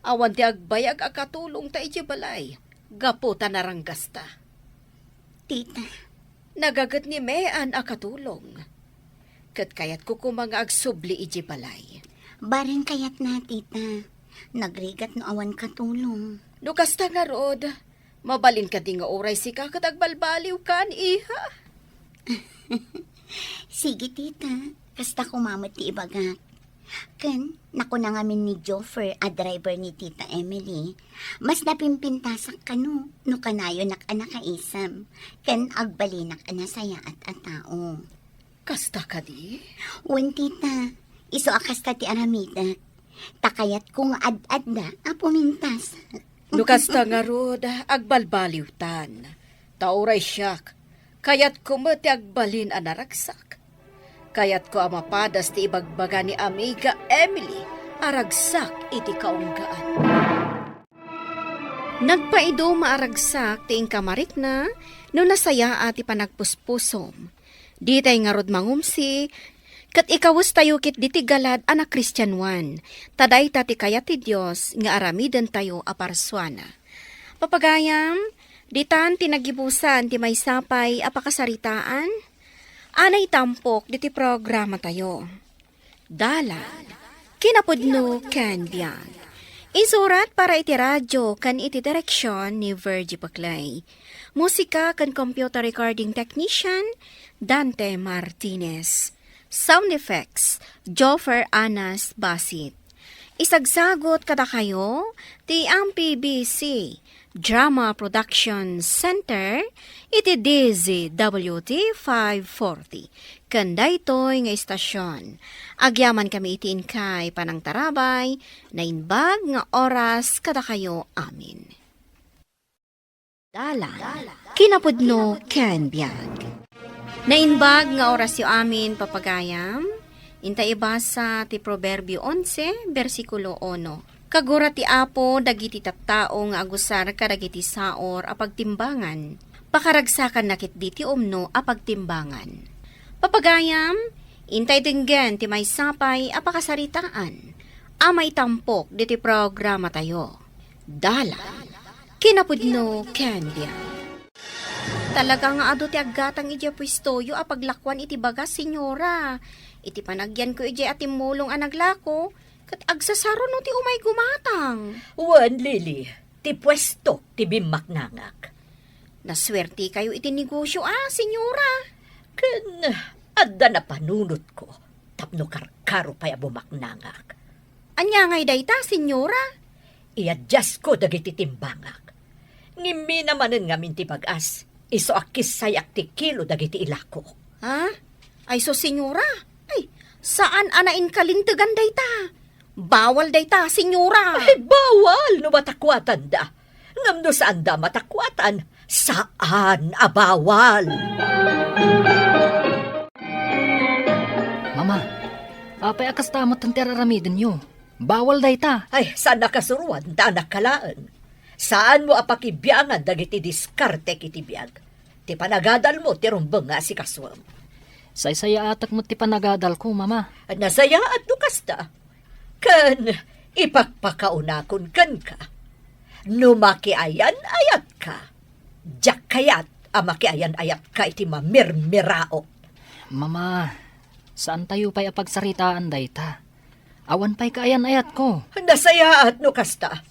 Awan ti agbayag a katulongta idiay balay gapu ta naranggasta. Tita. Nagaget ni Mean a katulong. Ket kayatko koma nga agsubli idiay balay. Bareng kayatna, tita. Nagrigat no awan katulong. No kasta ngarud, mabalin kadi nga uray sika ket agbalbaliwkan, iha? Sige, tita. Kasta koma met ti ibagak. Ken, nakuna ngamin ni Joffer a driver ni Tita Emily, mas napimpintasak kano no kanayonak a nakaisem, ken agbalinak a nasayaat a tao. Kasta kadi? Wen, tita. Isu a kasta ti aramidek. Ta kayatko nga ad-adda a pumintas. No kasta ngarud, agbalbaliwtan. Ta uray siak, kayatko met ti agbalin a naragsak. Kayatko a mapadas ti ibagbaga ni Amiga Emily a ragsak iti kaunggaan. Nagpaidum a ragsak ti inka marikna no nasayaat ti panagpuspusom. Ditay ngarud mangumsi, ket ikawestayo ketdi ti galad a nakristianoan, ta dayta ti kayat ti Dios nga aramidentayo a parsuana. Papagayam, ditan ti nagibusan ti maysa pay a pakasaritaan a naitampok diti programatayo. Dalan, kinapudno ken biag. Insurat para iti radio ken iti direksion ni Virgie Paclay. Musika ken computer recording technician, Dante Martinez. Sound effects, Joffer Anas Basit. Isagsagot kadakayo ti M P B C Drama Production Center iti D Z W T five forty. Ken daytoy nga istasyon, agyamankami iti inkay panangtarabay, naimbag nga oras kadakayo amin. Dalan, kinapudno ken biag. Naimbag nga orasyo amin, papagayam. Inta ibasa ti Proverbio onse, bersikulo uno. Kagura ti Apo dagiti tattao nga agusar kadagiti saor a pagtimbangan. Pakaragsakanna ketdi ti umno a pagtimbangan. Papagayam, intay denggen ti maysa pay a pakasaritaan a maitampok ditoy programatayo. Dalan. Kinapudno ken biag. Talaga nga adu ti aggatang idiay puestoyo a paglakuan iti bagas, Senyora. Iti panagyanko idiay a timmulong a naglako, ket agsasaro no ti umay gumatang. Wen, Lily, ti puesto ti bimmaknangak. Nasuertikayo iti negosio a, Senyora. Ken adda napanunotko tapno karkaro pay a bumaknangak. Ania ngay dayta, Senyora? Iadiasko dagiti timbangak. Ngimmina manen ngamin ti bagas, isu a kissayak ti kilo dagiti ilako. Ha? Ay sus, Senyora. Ay, saan a nainkalintegan dayta. Bawal dayta, Senyora. Ay, bawal no matakuatanda. Ngem no saanda a matakuatan, saan a bawal. Mama, apay a kasta met ti ar-aramidenyo? Bawal dayta. Ay, saan a kasuroan, ta anakka laeng. Saanmo a pakibiangan dagiti diskartek iti biag. Ti panagadalmo ti rumbeng nga asikasuem. Saysayaatek met ti panagadalko, Mama. Nasayaat no kasta. Ken ipakpakaunakon kenka. No makiayan-ayatka, diak kayat a makiayan-ayatka iti mamirmiraot. Mama, saantayo pay a pagsaritaan dayta. Awan pay kaayan-ayatko. Nasayaat no kasta.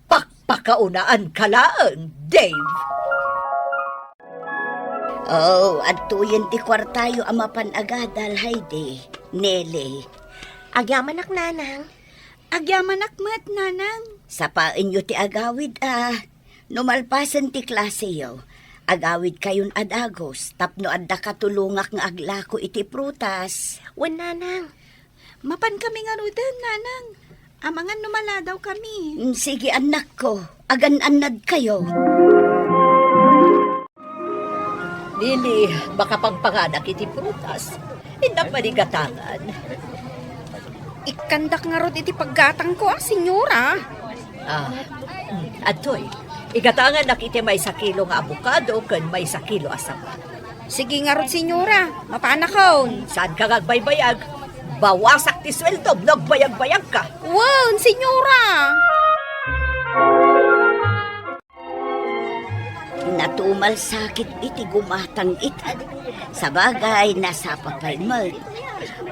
Pakpakaunaanka laeng, Dave. Oh, adtoyen ti kuartayo a mapan agadal, Heidi, Nelly. Agyamanak, Nanang. Agyamanak met, Nanang. Sapaenyo ti agawid, a. No malpasen ti klaseyo, agawidkayon a dagus tapno adda katulongak nga aglako iti prutas. Wen, Nanang. Mapankami ngaruden, Nanang. Amangan no maladawkami. Mm, sige, annakko. Agan-annadkayo. Lily, makapangpanganak iti prutas. Innak man igatangan. Ikkandak ngarud iti paggatangko, a, Senyora. Ah, mm, adtoy. Igatangannak iti maysa kilo nga abokado ken maysa kilo a saba. Sige ngarud, Senyora. Mapanakon. Saanka nga agbaybayag? Bawasak ti sueldom no agbayagbayagka. Wen, Senyora. Natumalsakit iti gumatang ita. Sabagay, nasapa pay met.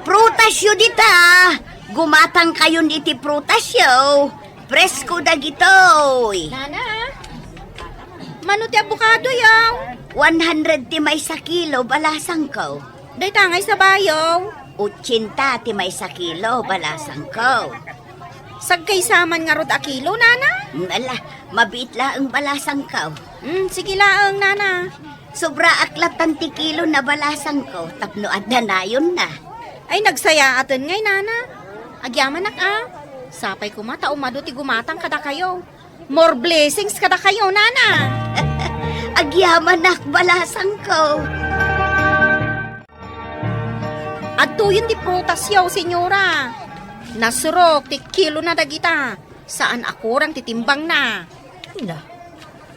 Prutasyo dita! Gumatangkayon iti prutasyo. Presko dagitoy. Nana, mano ti abokado, yaw? One hundred ti maysa kilo, balasangko. Dayta ngay sabayo. Otsinta ti maysa kilo, balasangko. Sagkaysa man ngarud a kilo, Nana? Mm, ala, mabiit laeng balasangko. Mm, sige laeng, Nana. Sobraak lattan ti kilo na balasangko tapno adda nayonna. Ay, nagsayaaten ngay, Nana. Agyamanak, a. Sapay koma ta umadu ti gumatang kadakayo. More blessings kadakayo, Nana. Agyamanak, balasangko. Adtoyen ti prutasyo, Senyora. Nasurok ti kilona dagita. Saan a kurang ti timbangna. Na,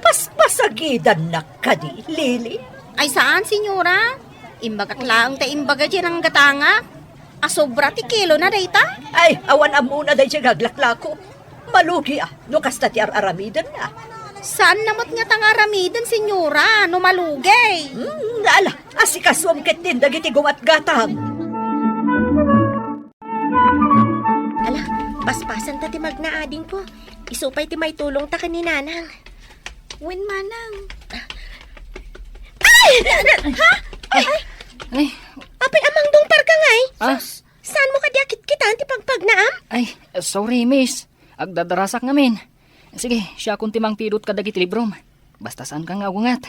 paspasagidannak kadi, Lily? Ay, saan, Senyora. Imbagak laeng ta imbaga diay nanggatangak. A sobra ti kilona dayta? Ay, awan ammona daydiay nga aglaklako. Malugi a, no kasta ti ar-aramidenna. Saanna met ngata nga aramiden, Senyora, no malugi. Hmm, ala, asikasuem ketdin dagiti gumatgatang. Ala, paspasanta ti magna, adingko. Isu pay ti maitulongta ken ni Nanang. Wen, Manang. Ay! Ha? Ay! Ay! Apay a mangdungparka ngay? Ah? Sus, saanmo kadi a kitkitan ti pagpagnaam? Ay, sorry, miss. Agdardarasak ngamin. Sige, siakon ti mangpidut kadagiti librom. Basta saanka nga agunget.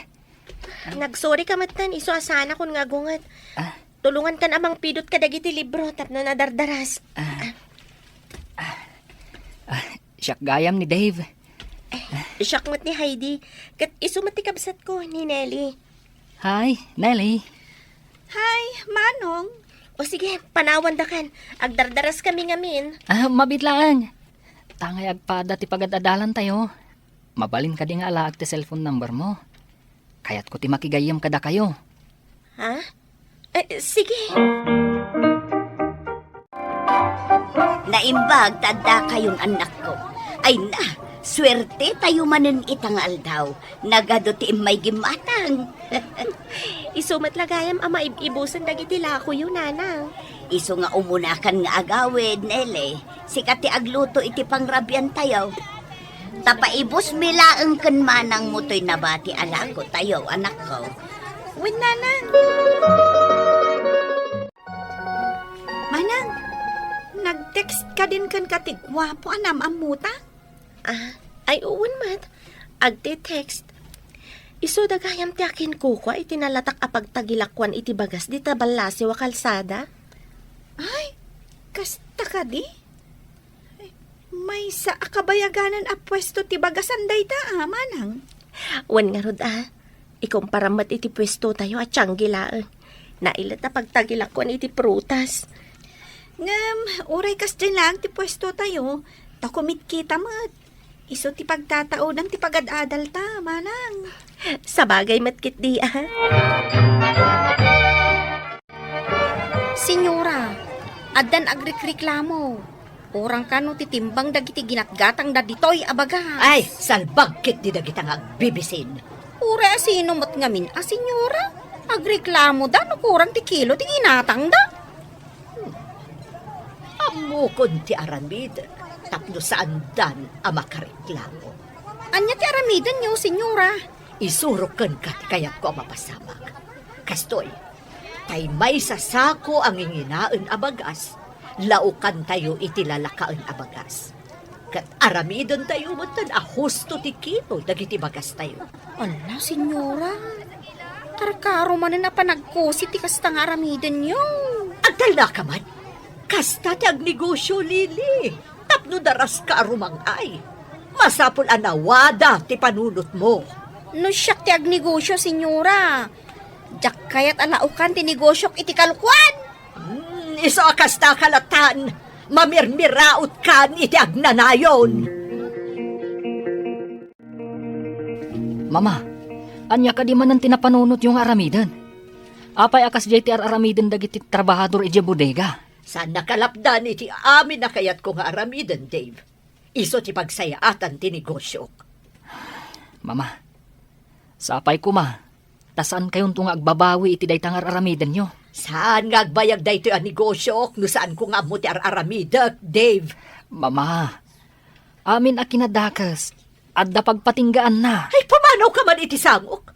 Nagsorry ka metten, isu a saanakon nga agunget. Ah. Tulongankan a mangpidut kadagiti libro tapno nadardaras. Ah. Ah. Ah, siak gayam ni Dave. Eh, siak met ni Heidi. Ket isu met ti kabsatko, ni Nelly. Hi, Nelly. Hi, Manong. O sige, panawandakan. Agdardaras kami ngamin. Ah, mabiit laeng. Tangay agpada ti pagad-adalantayo. Mabalin kadi nga alaek ti cellphone number mo? Kayatko ti makigayyem kadakayo. Ha? Eh, sige. Naimbag ta addakayon, annakko. Ay na, Suertetayo manen ita nga aldaw. Nagadu ti immay gimmatang. Isu met la gayam a maib-ibusen dagiti lakoyo, Nanang. Isu nga umunakan nga agawid, Nele. Sika ti agluto iti pangrabiantayo. Ta paibusmi laeng ken manangmo toy nabati a lakotayo, anakko. Wen, Nanang. Manang, nag-text kadin kenka ti guapo a naam-ammota? Ah, ay, wen met. Agte-text. Isu da gayam ti akinkukua iti nalatak a pagtagilakuan iti bagas dita ballasiw a kalsada. Ay, kasta kadi? Maysa a kabayaganan a puesto ti bagasan dayta, a, Manang. Wen ngarud, a, ikumparam met iti puestotayo a tianggi laeng. Nailet a pagtagilakuan iti prutas. Ngem, uray kasdiay laeng ti puestotayo, ta kumitkita met. Isu ti pagtataudam ti pagad-adalta, Manang. Sabagay met ketdi, a. Senyora, addan agrikreklamo. Urang kano ti timbang dagiti ginatgatangda ditoy a bagas. Ay, salbag ketdi dagita nga agbibisin. Uray a sino met ngamin a senyora, agreklamoda no kurang ti kilo ti ginatangda. Hmm. Ammokon ti aramid tapno saandan a makareklamo. Ania ti aramidenyo, senyora? Isurok kenka ti kayatko a mapasamak. Kastoy, tay maysa sako a nginginaen a bagas, laokantayo iti lalakaen a bagas. Ket aramidentayo metten a husto ti kilo dagiti bagastayo. Ala, senyora, karkaro manen a panagkusi ti kasta nga aramidenyo. Agtalnaka man. Kasta ti agnegosio, Lili. Tapno daraska a rumang-ay. Masapul a nawada ti panunotmo. No siak ti agnegosio, senyora, diak kayat a laokan ti negosiok iti kalukoan. Hmm, isu a kasta ka latta, mamirmiraotkan iti agnanayon. Mama, ania kadi manen ti napanunotyo nga aramiden? Apay a kasdiay ti ar-aramiden dagiti trabahador idiay bodega? Saannak a lapdan iti amin a kayatko nga aramiden, Dave. Isu ti pagsayaatan ti negosiok. Mama, sapay koma, ta saankayonto nga agbabawi iti dayta nga ar-aramidenyo. Saan nga agbayag daytoy a negosiok no saanko nga ammo ti ar-aramidek, Dave. Mama, amin a kinadakes, adda pagpatinggaanna. Ay, pumanawka man iti sangok.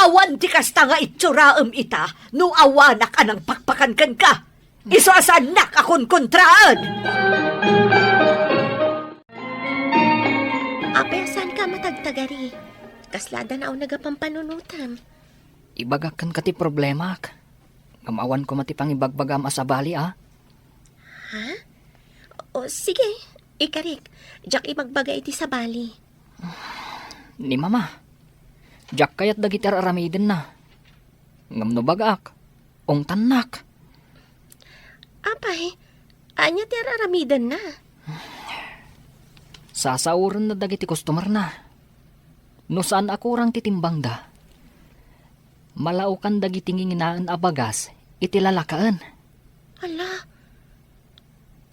Awan ti kasta nga itsuraem ita no awanak a nangpakpakan kenka. Isu a saannak a konkontraen. Apay a saanka a matagtagari? Kasla adda nauneg a pampanunotam. Ibagak kenka ti problemak. Ngem awan koma ti pangibagbagam a sabali, a? Ha? O, sige, ikarik. Diak ibagbaga iti sabali. Ni Mama, diak kayat dagiti ar-aramidenna. Ngem no bagak, ungtannak. Apay, ania ti ar-aramidenna? Sasaorenna dagiti customerna. No saan a kurang ti timbangda, malaokan dagiti nginginaen a bagas iti lalakaen. Ala,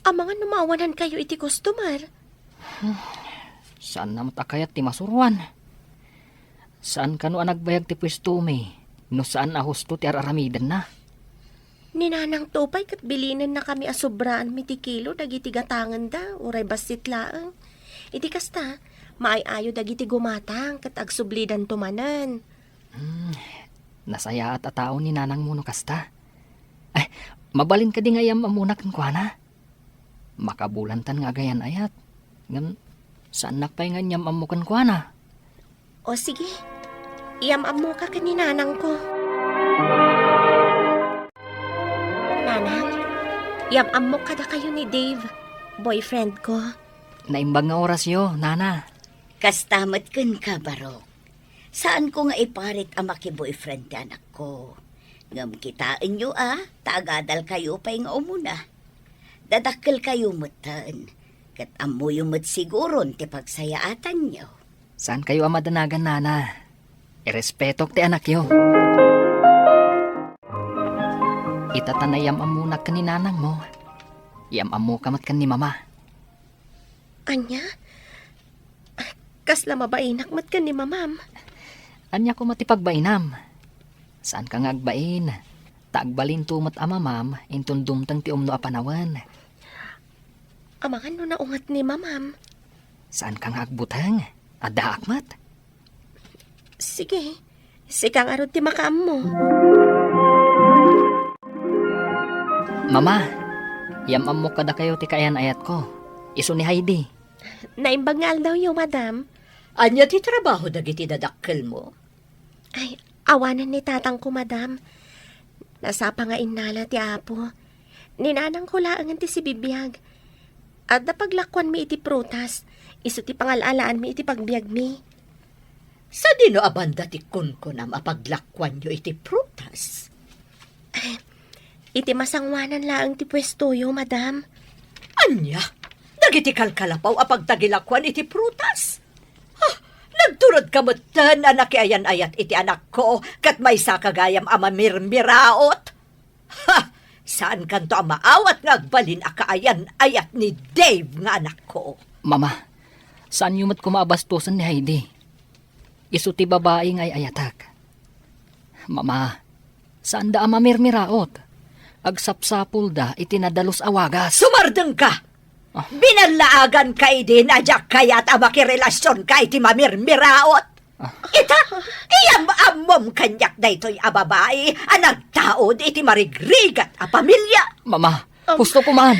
amangan no maawanankayo iti customer? Saanna met a kayat ti masuroan. Saan kano a nagbayag ti puestomi no saan a husto ti ar-aramidenna. Ni Nanangto pay ket bilinennakami a sobraanmi ti kilo dagiti gatangenda, uray bassit laeng. Iti kasta, maay-ayo dagiti gumatang ket agsublidanto manen. Hmm, nasayaat a tao ni nanangmo no kasta. Ay, mabalin kadi nga iyam-ammona kenkuana? Makabulantan nga agayan-ayat. Ngem, saannak pay nga inyam-ammo kenkuana. O sige, iyam-ammoka ken ni nanangko. Nanang, iyam-ammok kadakayo ni Dave, boyfriend ko. Naimbag nga orasyo, Nana. Kasta met kenka, Barok. Saanko nga iparit a makiboyfriend ti anakko. Ngem kitaenyo a, ta agadalkayo pay nga umuna. Dadakkelkayo metten, ket ammoyo met siguron ti pagsayaatanyo. Saankayo a madanagan, Nana. Irespetok ti anakyo. Ita ta naiyam-ammonak ken ni nanangmo, iyam-ammoka met ken ni Mama. Ania? Kasla mabainak met ken ni mamam. Ania koma ti pagbainam? Saanka nga agbain, ta agbalinto met a mamam inton dumteng ti umno a panawen. Amangan no naunget ni mamam. Saanka nga agbuteng? Addaak met. Sige, sika ngarud ti makaammo. Mama, yam-ammok kadakayo ti kaayan-ayatko. Isu ni Heidi. Naimbag nga aldawyo, madam. Ania ti trabaho dagiti dadakkelmo? Ay, awanen ni tatangko, madam. Nasapa nga innala ti Apo. Ni nanangko laengen ti sibibiag. Adda paglakuanmi iti prutas. Isu ti pangal-alaanmi iti pagbiagmi. Sadino a banda ti kunkunam a paglakuanyo iti prutas? Eh, iti masangoanan laeng ti puestoyo, madam. Ania? Dagiti kalkalapaw a pagtagilakuan iti prutas? Ha? Nagturodka metten a nakiayan-ayat iti anakko ket maysaka gayam a mamirmiraot? Ha! Saankanto a maawat nga agbalin a kaayan-ayat ni Dave nga anakko? Mama, saanyo met koma a bastosen ni Heidi. Isu ti babai nga ay-ayatek. Mama, saanda a mamirmiraot. Agsapsapulda iti nadalus a wagas. Sumardengka! Ah. Binallaaganka idi a diak kayat a makirelasionka iti mamirmiraot. Ah. Ita, iyam-ammom kaniak daytoy a babai a nagtaud iti marigrigat a pamilia. Mama, Um, husto ko man.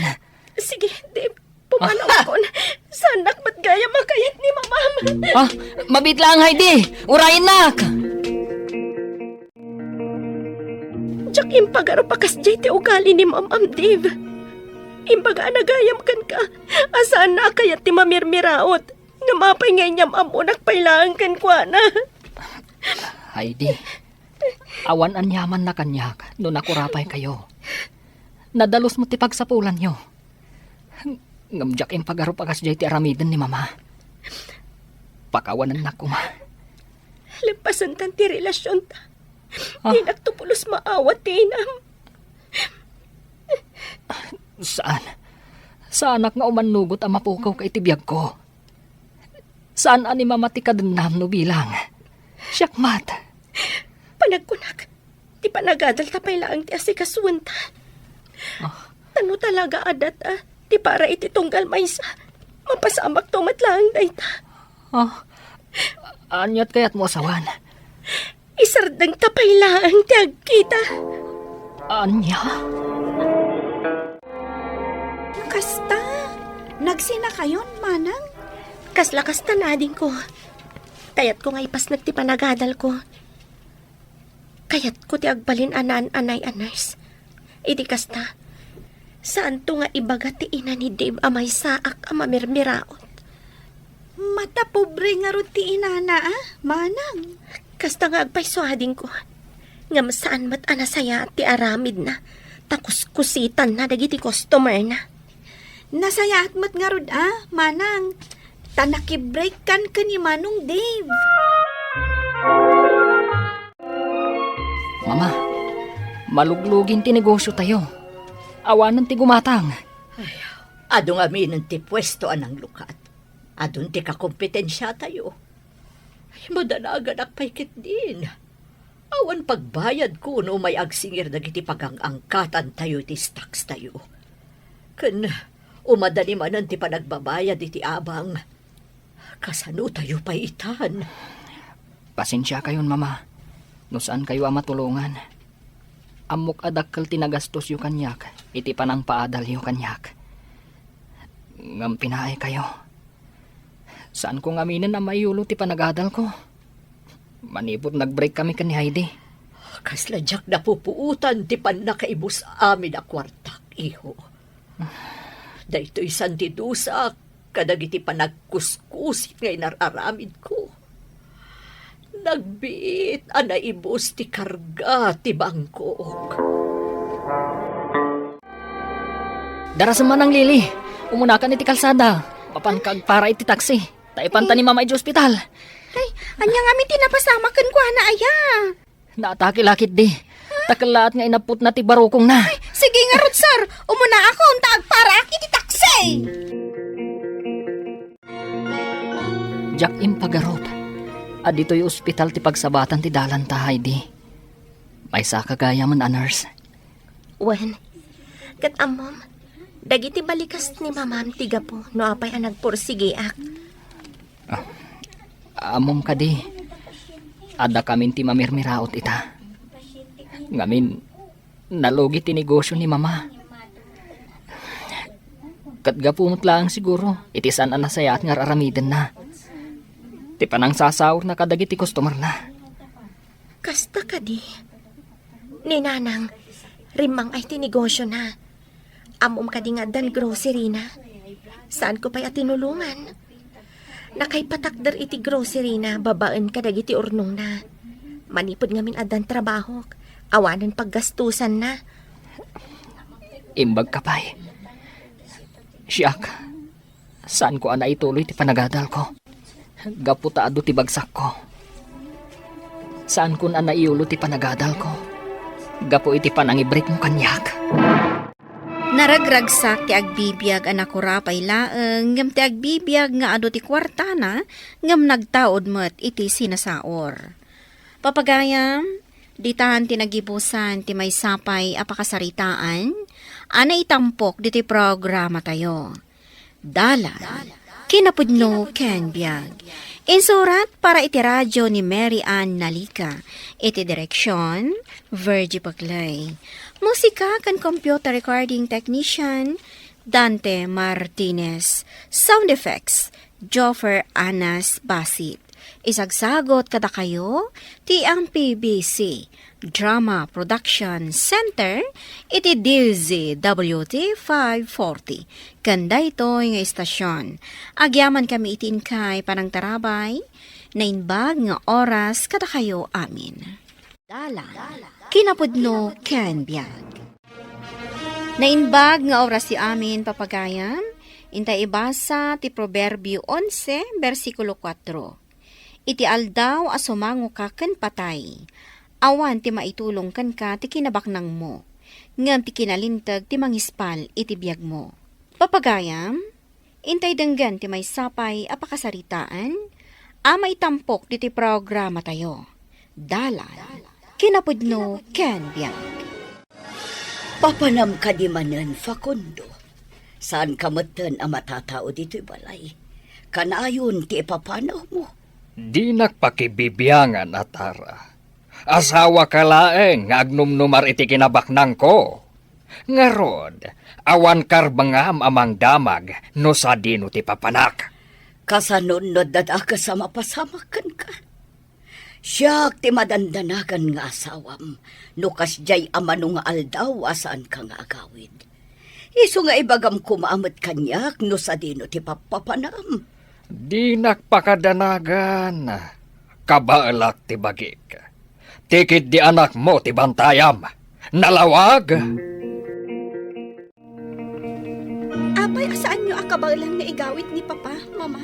Sige, Dave, pumanawkon. Saanak met gayam a kayat ni mamam. Ah, mabiit laeng, Heidi. Urayennak. Diak impagarup a kasdiay ti ugali ni mamam, Dave. Imbagana gayam kenka a saanna a kayat ti mamirmiraot. Ngem apay nga inyam-ammonak pay laeng kenkuana? Heidi, awan aniamanna kaniak no nakurapaykayo. Nadalus met ti pagsapulanyo. Ngem diak impagarup a kasdiay ti aramiden ni Mama. Pakawanennak koma. Leppasentan ti relasionta. Ah. Dinakto pulos maawat ti inam. Saan. Saanak nga umannugot a mapukaw ka iti biagko. Saan a ni Mama ti kadennam no bilang. Siak met. Panagkunak, ti panagadalta pay laeng ti asikasuenta. Ah. Ta no talaga a data ti para iti tunggal maysa, mapasamakto met laeng dayta. Ah. Aniat kayatmo a sawen? Isardengta pay laeng ti agkita. Ania? Kasta, nagsinakayon, manang? Kasla kasta, adingko. Kayatko nga ipasnek ti panagadalko. Kayatko ti agbalin a naan-anay a nurse. Idi kasta, saanto nga ibaga ti ina ni Dave a maysaak a mamirmiraot. Matapobre ngarud ti inana, a, manang. Kasta nga agpayso, adingko. Ngem saan met a nasayaat ti aramidna, ta kuskusitanna dagiti customerna. Nasayaat met ngarud, a, manang. Ta nakibreakkan ken ni Manong Dave. Mama, maluglugin ti negosiotayo. Awanen ti gumatang. Ay, adu ngaminen ti puesto a nanglukat. Adun ti kakompetensiatayo. Ay, madanaganak pay ketdin. Awan pagbayadko no umay agsingir dagiti pagang-angkatantayo iti stocks tayo. Ken umada ni manen ti panagbabayad iti abang. Kasanotayo pay itan? Pasensiakayon, Mama, no saankayo a matulongan. Ammok a dakkel ti nagastosyo kaniak iti panangpaadalyo kaniak. Ngem pinaaykayo. Saanko ngaminen a maiyulo ti panagadalko. Manipud nag-break kami ken ni Heidi. Kasla diak napupuotan ti pannakaibus amin a kuartak, iho. Daytoy san ti dusak kadagiti panagkuskusit nga inar-aramidko. Nagbiit a naibus ti karga ti bangkok. Darasem, Manang Lily. Umunakan iti kalsada. Mapanka agpara iti taksi. Ta ipanta ni Mama iti ospital. Ay, ania ngamin ti napasamak kenkuana, aya? Naatake la ketdi. Ta kellaat nga inapputna ti barukongna. Ay, sige ngarud, sir. Umunaakon ta agparaak iti taksi. Diak impagarup a ditoy ospital ti pagsabatan ti dalanta, Heidi. Maysaka gayamen a nurse. Wen, ket ammom, dagiti balikas ni mamam ti gapu no apay a nagpursigiak. Ah, ammom kadi, addakamin ti mamirmiraot ita. Ngamin, nalugi ti negosio ni mama. Ket gapu met laeng siguro iti saan a nasayaat nga ar-aramidenna. Ti panangsasaurna kadagiti customerna. Kasta kadi? Ni Nanang, rimmang-ay ti negosiona. Ammom kadi nga addan groceryna? Saanko pay a tinulongan. Nakaipatakder iti groceryna babaen kadagiti urnongna. Manipud ngamin addan trabahok, awanen paggastusanna. Imbagka pay. Siak, saanko a naituloy ti panagadalko. Gapu ta adu ti bagsakko. Saankon a naiulo ti panagadalko. Gapu iti panangibrikmo kaniak. Naragragsak ti agbibiag a nakurapay laeng, ngem ti agbibiag nga adu ti kuartana, ngem nagtaud met iti sinasaor. Papagayam, ditan ti nagibusan ti maysa pay a pakasaritaan a naitampok ditoy programatayo. Dalan, kinapudno ken biag. Insurat para iti radio ni Mary Ann Nalica. Iti direksion, Virgie Paclay. Musika ken computer recording technician, Dante Martinez. Sound effects, Joffer Anas Basit. Isagsagot kadakayo ti M P B C Drama Production Center iti D Z W T five forty. Ken daytoy nga istasyon, agyamankami iti inkay panangtarabay, naimbag nga oras kadakayo amin. Dalan, kinapudno ken biag. Naimbag nga oras ti amin, papagayam, intay ibasa ti Proverbio onse, bersikulo kuatro. Iti aldaw a sumangoka ken patay, awan ti maitulong kenka ti kinabaknangmo, ngem ti kinalinteg ti mangispal iti biagmo. Papagayam, intay denggen ti maysa pay a pakasaritaan a maitampok ditoy programatayo. Dalan, kinapudno ken biag. Papanam kadi manen, Facundo? Saanka metten a matatao ditoy balay. Kanayon ti ipapanawmo. Dinak pakibibiangan, Atara. Asawaka laeng nga agnumnumar iti kinabaknangko. Ngarud, awan karbengam a mangdamag no sadino ti papanak. Kasano no dadakes a mapasamak kenka? Siak ti madandanagan nga asawam, no kasdiay a mano nga aldaw a saanka nga agawid. Isu nga ibagam koma met kaniak no sadino ti pappapanam. Dinak pakadanagan. Kabaelak ti bagik. Ti ketdi anakmo ti bantayam. Nalawag! Apay a saanyo a kabaelan nga igawid ni Papa, Mama?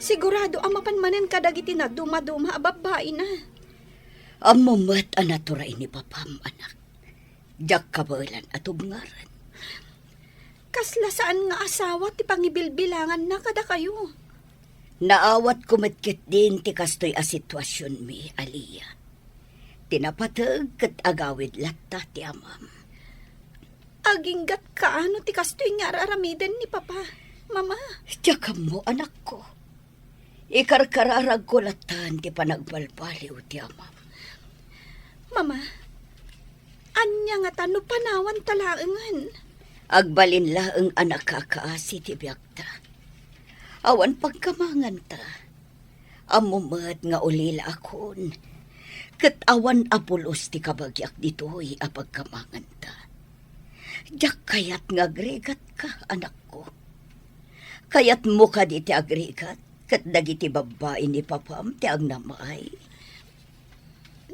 Sigurado a mapan manen kadagiti nadumaduma a babbaina. Ammom met a naturay ni Papam, anak. Diak kabaelan a tubngaran. Kasla saan nga asawa ti pangibilbilanganna kadakayo. Naawatko met ketdin ti kastoy a situasionmi, Alia. Ti napateg ket agawid latta ti amam. Aginggat kaano ti kastoy nga ar-aramiden ni Papa, Mama? Diak ammo, anakko. Ikarkararagko lattan ti panagbalbaliw ti amam. Mama, ania ngata no panawanta laengen? Agbalin laeng a nakakaasi ti biagta. Awan pagkamanganta. Ammom met nga ulilaakon, ket awan a pulos ti kabagiak ditoy a pagkamanganta. Diak kayat nga agrigatka, anakko. Kayatmo kadi ti agrigat ket dagiti babbai ni Papam ti agnam-ay?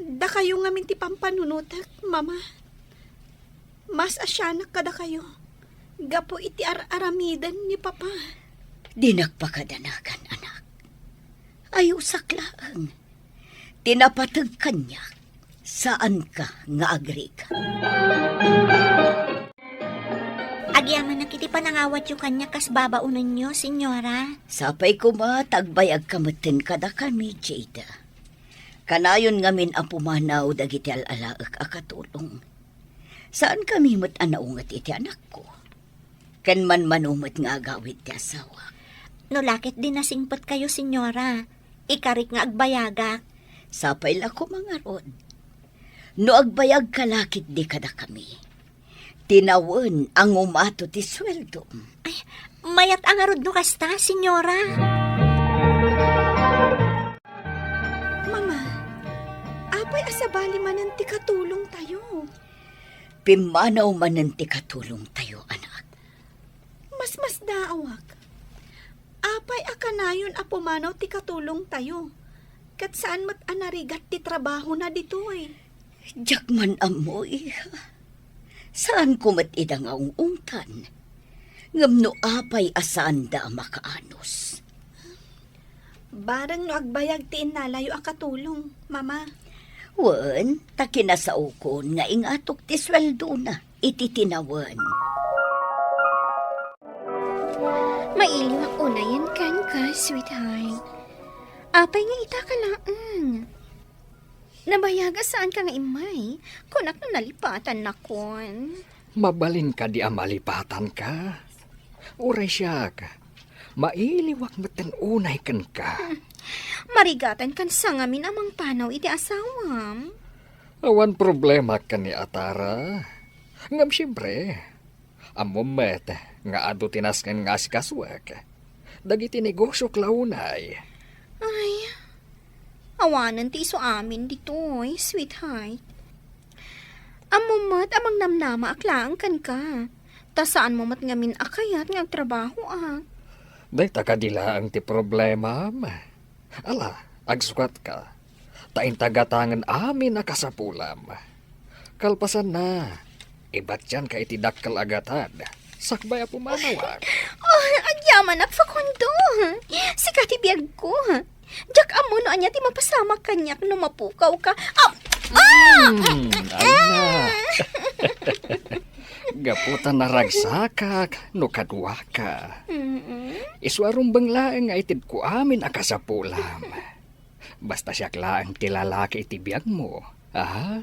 Dakayo ngamin ti pampanunotek, Mama. Mas a sianak kadakayo gapu iti ar-aramiden ni Papa. Dinak pakadanagan, anak. Ayusak laeng. Ti napateg kaniak, saanka nga agrigat. A Agyamanak iti panangawatyo kaniak kas babaonenyo, Senyora. Sapay koma ta agbayagka metten kadakami, Jada. Kanayon ngamin a pumanaw dagiti al-alaek a katulong. Saankami met a naunget iti anakko. Ken manmano met nga agawid ti asawa. No la ket di nasingpetkayo, Senyora, ikarik nga agbayagak. Sapay la koma ngarud. No agbayagka la ketdi kadakami, tinawen a ngumato ti sueldom. Ay, mayat a ngarud no kasta, Senyora. Mama, apay a sabali manen ti katulongtayo? Pimmanaw manen ti katulongtayo, anak. Masmasdaawak. Apay a kanayon a pumanaw ti katulongtayo, ket saan met a narigat ti trabahona ditoy? Diak man ammo, iha. Saanko met ida nga ung-ungtan. Ngem no apay a saanda a makaanus? Bareng no agbayag ti innalayo a katulong, Mama. Wen, ta kinasaokon nga ingatok ti sueldona iti tinawen. Mailiwak unayen kenka, sweetheart. Apay nga ita ka laeng? Nabayag a saanka nga immay, kunak no nalipatannakon. Mabalin kadi a malipatanka? Uray siak, mailiwak metten unay kenka. Hmm. Marigatankan sa ngamin a mangpanaw iti asawam. Awan problema ken ni Atara. Ngem siempre, ammom met nga adu ti nasken nga asikasuek. Dagiti negosiok la unay. Ay, awanen ti isu amin ditoy, sweetheart. Ammom met a mangnamnamaak laeng kenka, ta saanmo met ngamin a kayat nga agtrabahoak. Dayta kadi laeng ti problemam? Ala, agsukatka, ta inta gatangen amin a kasapulam. Kalpasanna, ibatianka iti dakkel a gatad, sakbay a pumanawak. Oh, agyamanak, Facundo. Sika ti biagko. Diak ammo no ania ti mapasamak kaniak no mapukawka. Ah! Ah! Hmm, ay na. Gapu ta naragsakak no kaduaka. Mm-mm. Isu a rumbeng laeng nga itedko amin a kasapulam. Basta siak laeng ti lalaki iti biagmo, aha?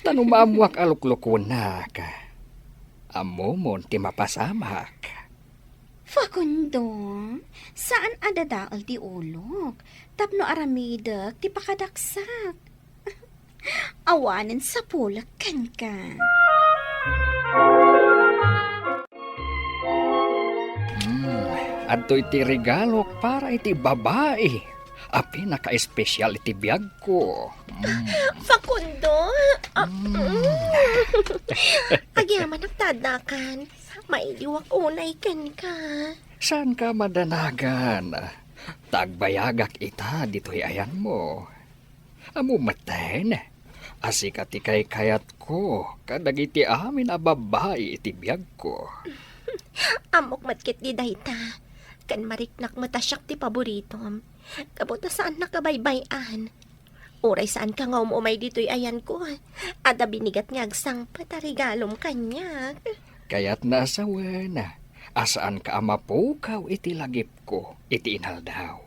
Ta no maammoak a luklukunak, ammomon ti mapasamak. Facundo, saan a dadael ti ulok tapno aramidek ti pakadaksak. Awanen sapulek kenka. Hmm, adtoy ti regalok para iti babai a pinakaespesial iti biagko. Hmm. Facundo, ah, hmm. Agyamanak ta addakan. Mailiwak unay kenka. Saanka madanagan ta agbayagak ita ditoy ayanmo. Ammom metten a sika ti kaykayatko kadagiti amin a babbai iti biagko. Ammok met ketdi dayta, ken mariknak met a siak ti paboritom. Gapu ta saannak a baybay-an. Uray saanka nga um-umay ditoy ayanko, adda binigat nga agsangpet a regalom kaniak. Kayatna a sawen a saanka a mapukaw iti lagipko iti inaldaw.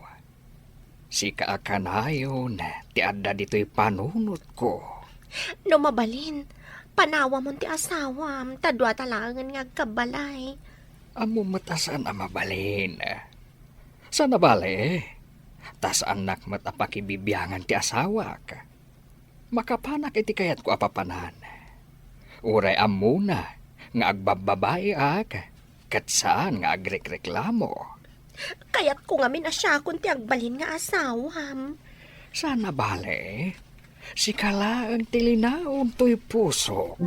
Sika a kanayon ti adda ditoy panunotko. No mabalin, panawamon ti asawam, ta dua ta laengen nga agkabbalay. Ammom met a saan a mabalin. Saan a bale, ta saannak met a pakibibiangan ti asawak. Makapanak iti kayatko a papanan. Uray ammona nga agbabbabaiak, ket saan nga agrekreklamo. Kayatko ngamin a siakon ti agbalin nga asawam. Saan a bale, sika laeng ti linaon toy pusok.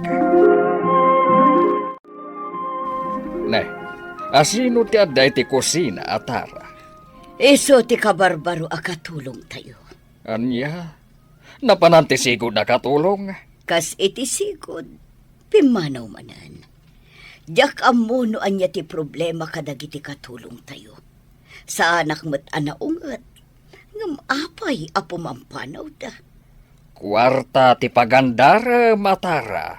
Ne, asino ti adda iti kusina, Atara? Isu ti kabarbaro a katulongtayo. Ania? Napanan ti sigud a katulong? Kas iti sigud, pimmanaw manen. Diak ammo no ania ti problema kadagiti katulongtayo. Saanak met a naunget, ngem apay a pumampanawda? Kuarta ti pagandarem, Atara.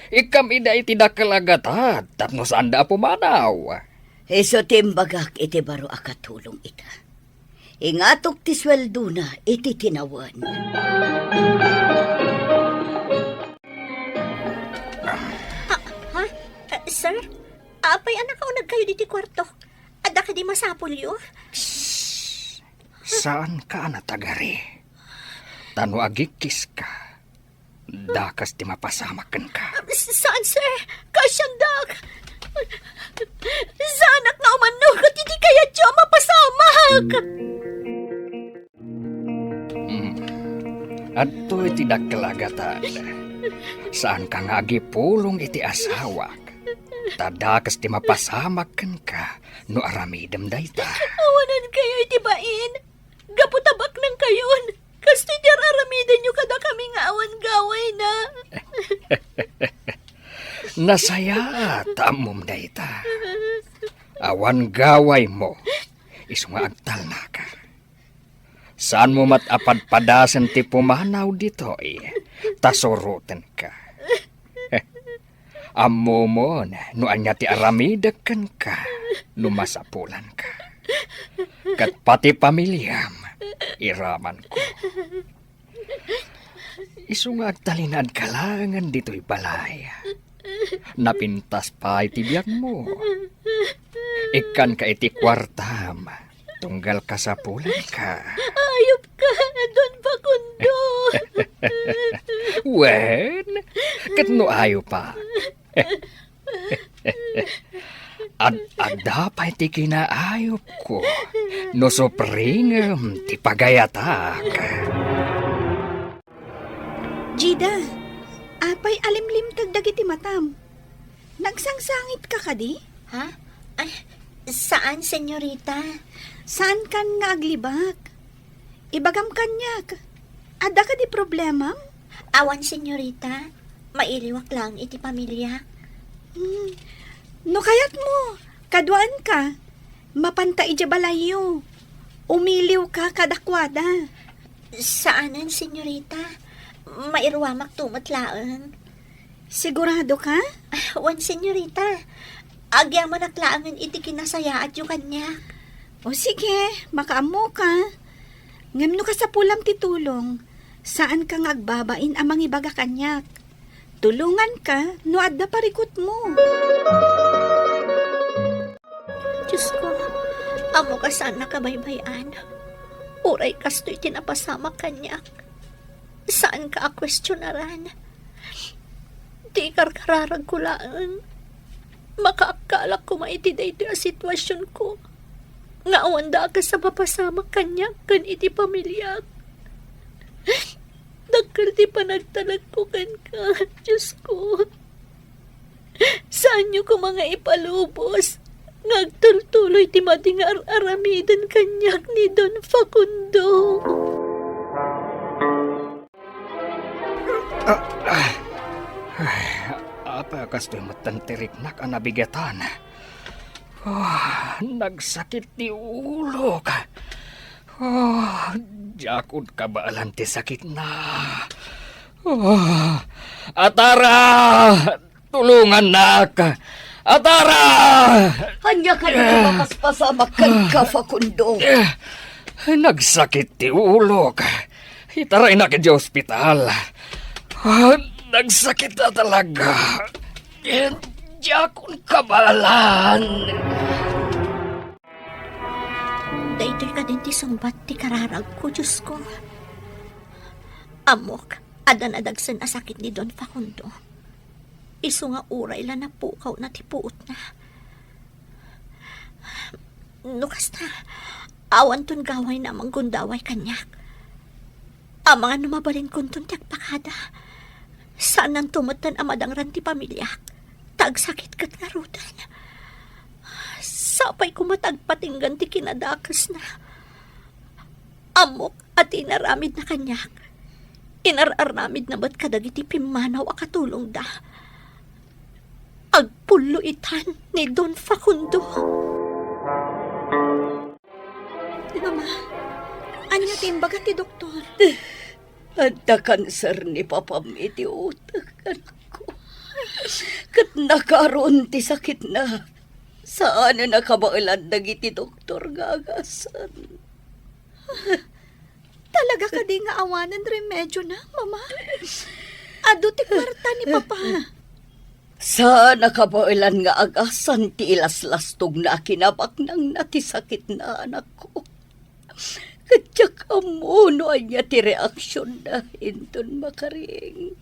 Ikkam ida iti dakkel a gatad tapno saanda a pumanaw. Isu ti imbagak iti baro a katulong ita. Ingatok ti sueldona iti tinawen. Ha? Ha? Eh, sir? Apay a nakauneg kayo diti kwarto? Adda kadi masapulyo? Saanka a natagari. Ta no agikkiska, dakes ti mapasamak kenka. Saan, sir. Kaasiandak. Saanak nga umannugot iti kayatyo a mapasamak. Hmm. Adtoy ti dakkel a gatad. Saanka nga agipulong iti asawak. Ta dakes ti mapasamak kenka no aramidem dayta. Awanan kayo iti bain. Gapu ta baknang kayon, kastoy ti ar-aramidenyo kadakami nga awan gawayna. Nasayaat ta ammom dayta. Awan gawaymo, isu nga agtalnaka. Saanmo met a padpadasen ti pumanaw ditoy, ta surotenka. Ammomon no ania ti aramidek kenka no masapulanka. Ket pati pamiliam, iramanko. Isu nga agtalinaedka laengen ditoy balay. Napintas pay ti biagmo. Ikkanka iti kuartam, tunggal kasapulanka. Ayupka, Don Facundo! Wen, ket no ayopak. Ad-adda pay ti kinaayupko no supringem ti pagayatak. Jida, apay a limlimteg dagiti matam? Nagsangsangitka kadi? Ha? Ay, saan, senyorita. Saankan nga aglibak. Ibagam kaniak, adda kadi problemam? Awan, senyorita. Mailiwak laeng iti pamiliak. Hmm. No kayatmo, kaduaanka, mapanta idiay balayyo. Umiliwka kadakuada. Saanen, senyorita. Mairuamakto met laeng. Siguradoka? Ah, wen, senyorita. Agyamanak laengen iti kinasayaatyo kaniak. O sige, makaammoka. Ngem no kasapulam ti tulong, saanka nga agbabain a mangibaga kaniak. Tulonganka no adda parikutmo. Diosko, ammok a saan a kabaybay-an. Uray kastoy ti napasamak kaniak. Saanka a kuestionaran. Ti ikarkararagko laeng, makaakkalak koma iti daytoy a situasionko nga awan dakes a mapasamak kaniak ken iti pamiliak. Dakkel ti panagtalekko kenka, Diosko. Saanyo koma nga ipalubos nga agtultuloy ti madi nga ar-aramiden kaniak ni Don Facundo. Ah, ah. Ay, apay a kastoy metten ti riknak a nabigatan? Ah, nagsakit ti ulok. Ah, diakon kabaelan ti sakitna. Ah, Atara! Tulongannak! Atara! Ania kadi ti mapaspasamak kenka, Facundo? Eh, nagsakit ti ulok. Itaraynak idiay ospital. Ah, nagsakit a talaga. Eh, diakon kabaelan. Daytoy kadin ti sungbat ti kararagko, Diosko. Ammok, adda nadagsen a sakit ni Don Facundo. Isu nga uray la napukawna ti puotna. No kasta, awanton gawayna a manggundaway kaniak. Amangan no mabalinkonton ti agpakada. Saannanto metten a madangran ti pamiliak, ta agsakit ket ngaruden. Sapay koma ta agpatinggan ti kinadakesna. Ammok a ti inaramidna kaniak, inar-aramidna met kadagiti pimmanaw a katulongda. Agpullo itan ni Don Facundo. Mama, ania ti imbaga ti doktor? Adda kanser ni papam iti utek, anakko. Ket nakaron ti sakitna. Saanen a kabaelan dagiti doktor nga agasan. Talaga kadi nga awanen remedio na, Mama? Adu ti kuarta ni Papa. Saan a kabaelan nga agasan ti ilaslastogna a kinabaknangna ti sakitna, anakko. Ket diak ammo no ania ti reaksionna inton makaring.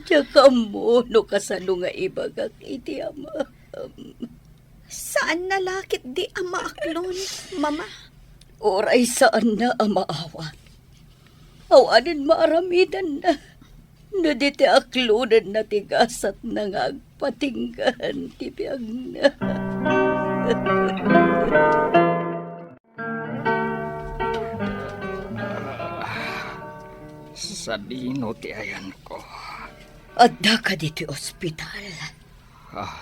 Diak ammo no kasano nga ibagak iti amam. Saanna la ketdi a maaklon, Mama? Uray saanna a maawat. Awanen maaramidanna no di ti aklonenna ti gasatna nga agpatinggan ti biagna. Sadino ti ayanko? Adda kadi ti ospital? Ah.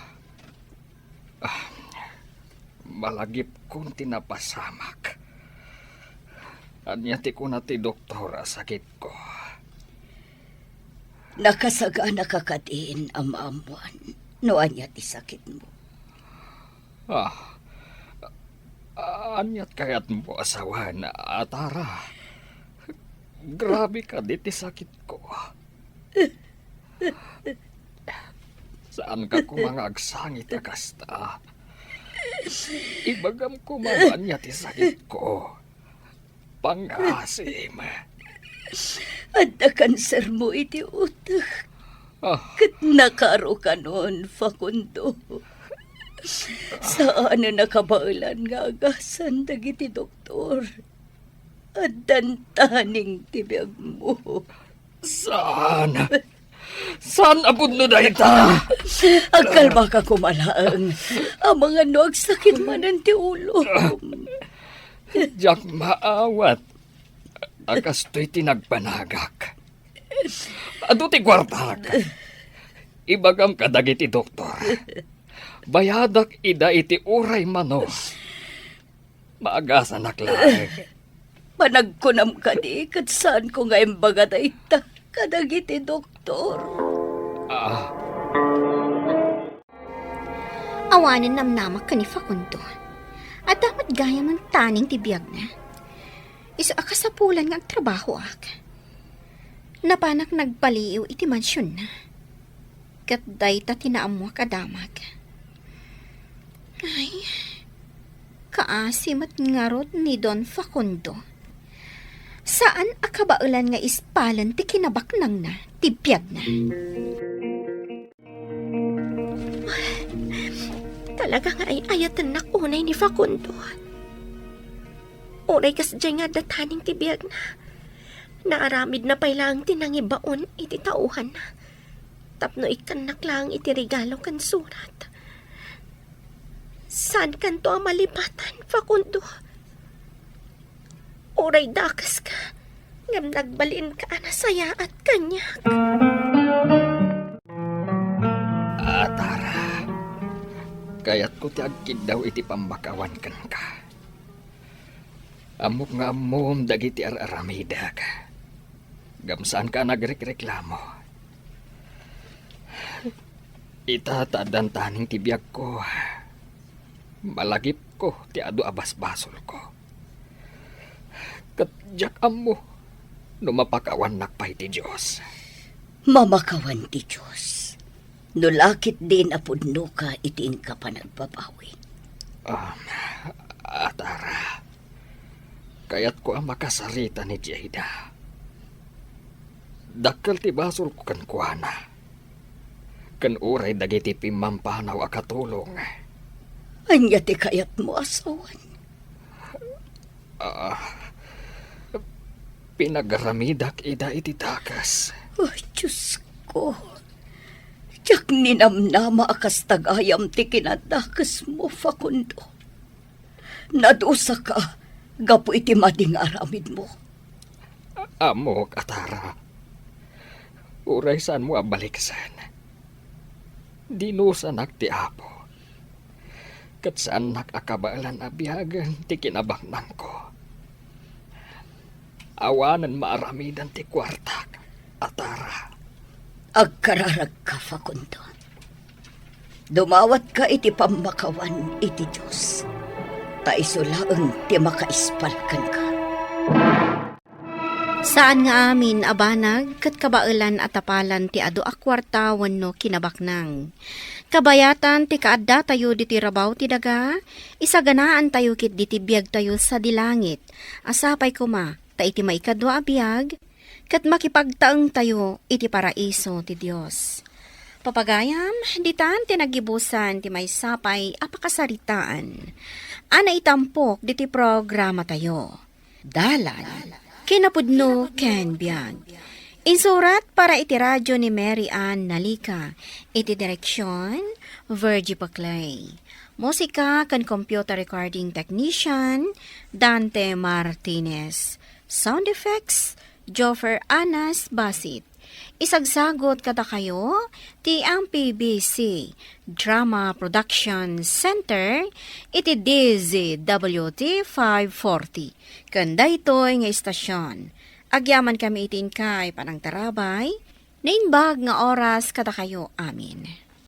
Ah. Malagipkon ti napasamak. Ania ti kuna ti doktor a sakitko? Nakasaganaka kadin a maammuan no ania ti sakitmo? Ah, aniat kayatmo a sawen, Atara? Grabe kadi ti sakitko. Saanka koma nga agsangit a kasta. Ibagam koma no ania ti sakitko. Pangasim. Adda kansermo iti utek. Ah. Ket nakarukanon, Facundo. Saanen a kabaelan nga agasan dagiti doktor. Addan taning ti biagmo. Saan? Saan a pudno dayta? Agkalmaka koma laeng. Amangan no agsakit manen ti ulo. Diak maawat a kastoy ti nagbanagak. Adu ti kuartak. Ibagam kadagiti doktor. Bayadak ida iti uray mano. Maagasanak laeng. Panagkunam kadi ket saanko nga imbaga dayta kadagiti doktor. Ah. Awanen namnamak ken ni Facundo. Adda met gayam taning ti biagna. Isu a kasapulan nga agtrabahoak. Napanak nagbaliw iti mansionna. Ket dayta ti naammoak a damag. Ay, kaasi met ngarud ni Don Facundo. Saan a kabaelan nga ispalen ti kinabaknangna ti biagna. Talaga nga ay-ayatennak unay ni Facundo. Uray kasdiay nga adda taning ti biagna, naaramidna pay laeng ti nangibaon iti tauhanna tapno ikkannak laeng iti regalo ken surat. Saankanto a malipatan, Facundo. Uray dakeska, ngem nagbalinka a nasayaat kaniak. Atara, kayatko ti agkiddaw iti pammakawan kenka. Ammok nga ammom dagiti ar-aramidek. Ngem saanka a nagrekreklamo. Ita ta addan taning ti biagko. Malagipko ti adu a basbasolko. Ket diak ammo no mapakawannak pay ti Dios. Mamakawan ti Dios. No la ketdin a pudnoka iti inka panagbabawi. Um, Atara, kayatko a makasarita ni Jada. Dakkel ti basolko kenkuana. Ken uray dagiti pimmampanaw a katulong. Ania ti kayatmo a sawen? Ah, pinagaramidak ida iti dakes. Oh, Diosko. Diak ninamnama a kasta gayam ti kinadakesmo, Facundo. Nadusaka gapu iti madi nga aramidmo. Ammok, Atara. Uray saanmo a baliksen. Dinusanak ti Apo. Ket saannak a kabaelan a biagen ti kinabaknangko. Awanen maaramidan ti kuartak, Atara. Agkararagka, Facundo. Dumawatka iti pammakawan iti Dios, ta isu laeng ti makaispal kenka. Saan nga amin a banag ket kabaelan a tapalan ti adu a kuarta wenno kinabaknang. Kabayatan ti kaaddatayo ditoy rabaw ti daga, isaganaantayo ketdi ti biagtayo sadi langit, a sapay koma ta iti maikadua a biag, ket makipagtaengtayo iti paraiso ti Dios. Papagayam, ditan ti naggibusan ti maysa pay a pakasaritaan a naitampok ditoy programatayo. Dalan, kinapudno ken biag. Insurat para iti radyo ni Mary Ann Nalica, iti direksion, Virgie Paclay. Musika ken computer recording technician, Dante Martinez. Sound effects, Joffer Anas Basit. Isagsagot kadakayo ti M P B C Drama Production Center iti D Z W T five forty. Ken daytoy nga istasion, agyaman kami iti inkay panangtarabay, naimbag nga oras kadakayo amin.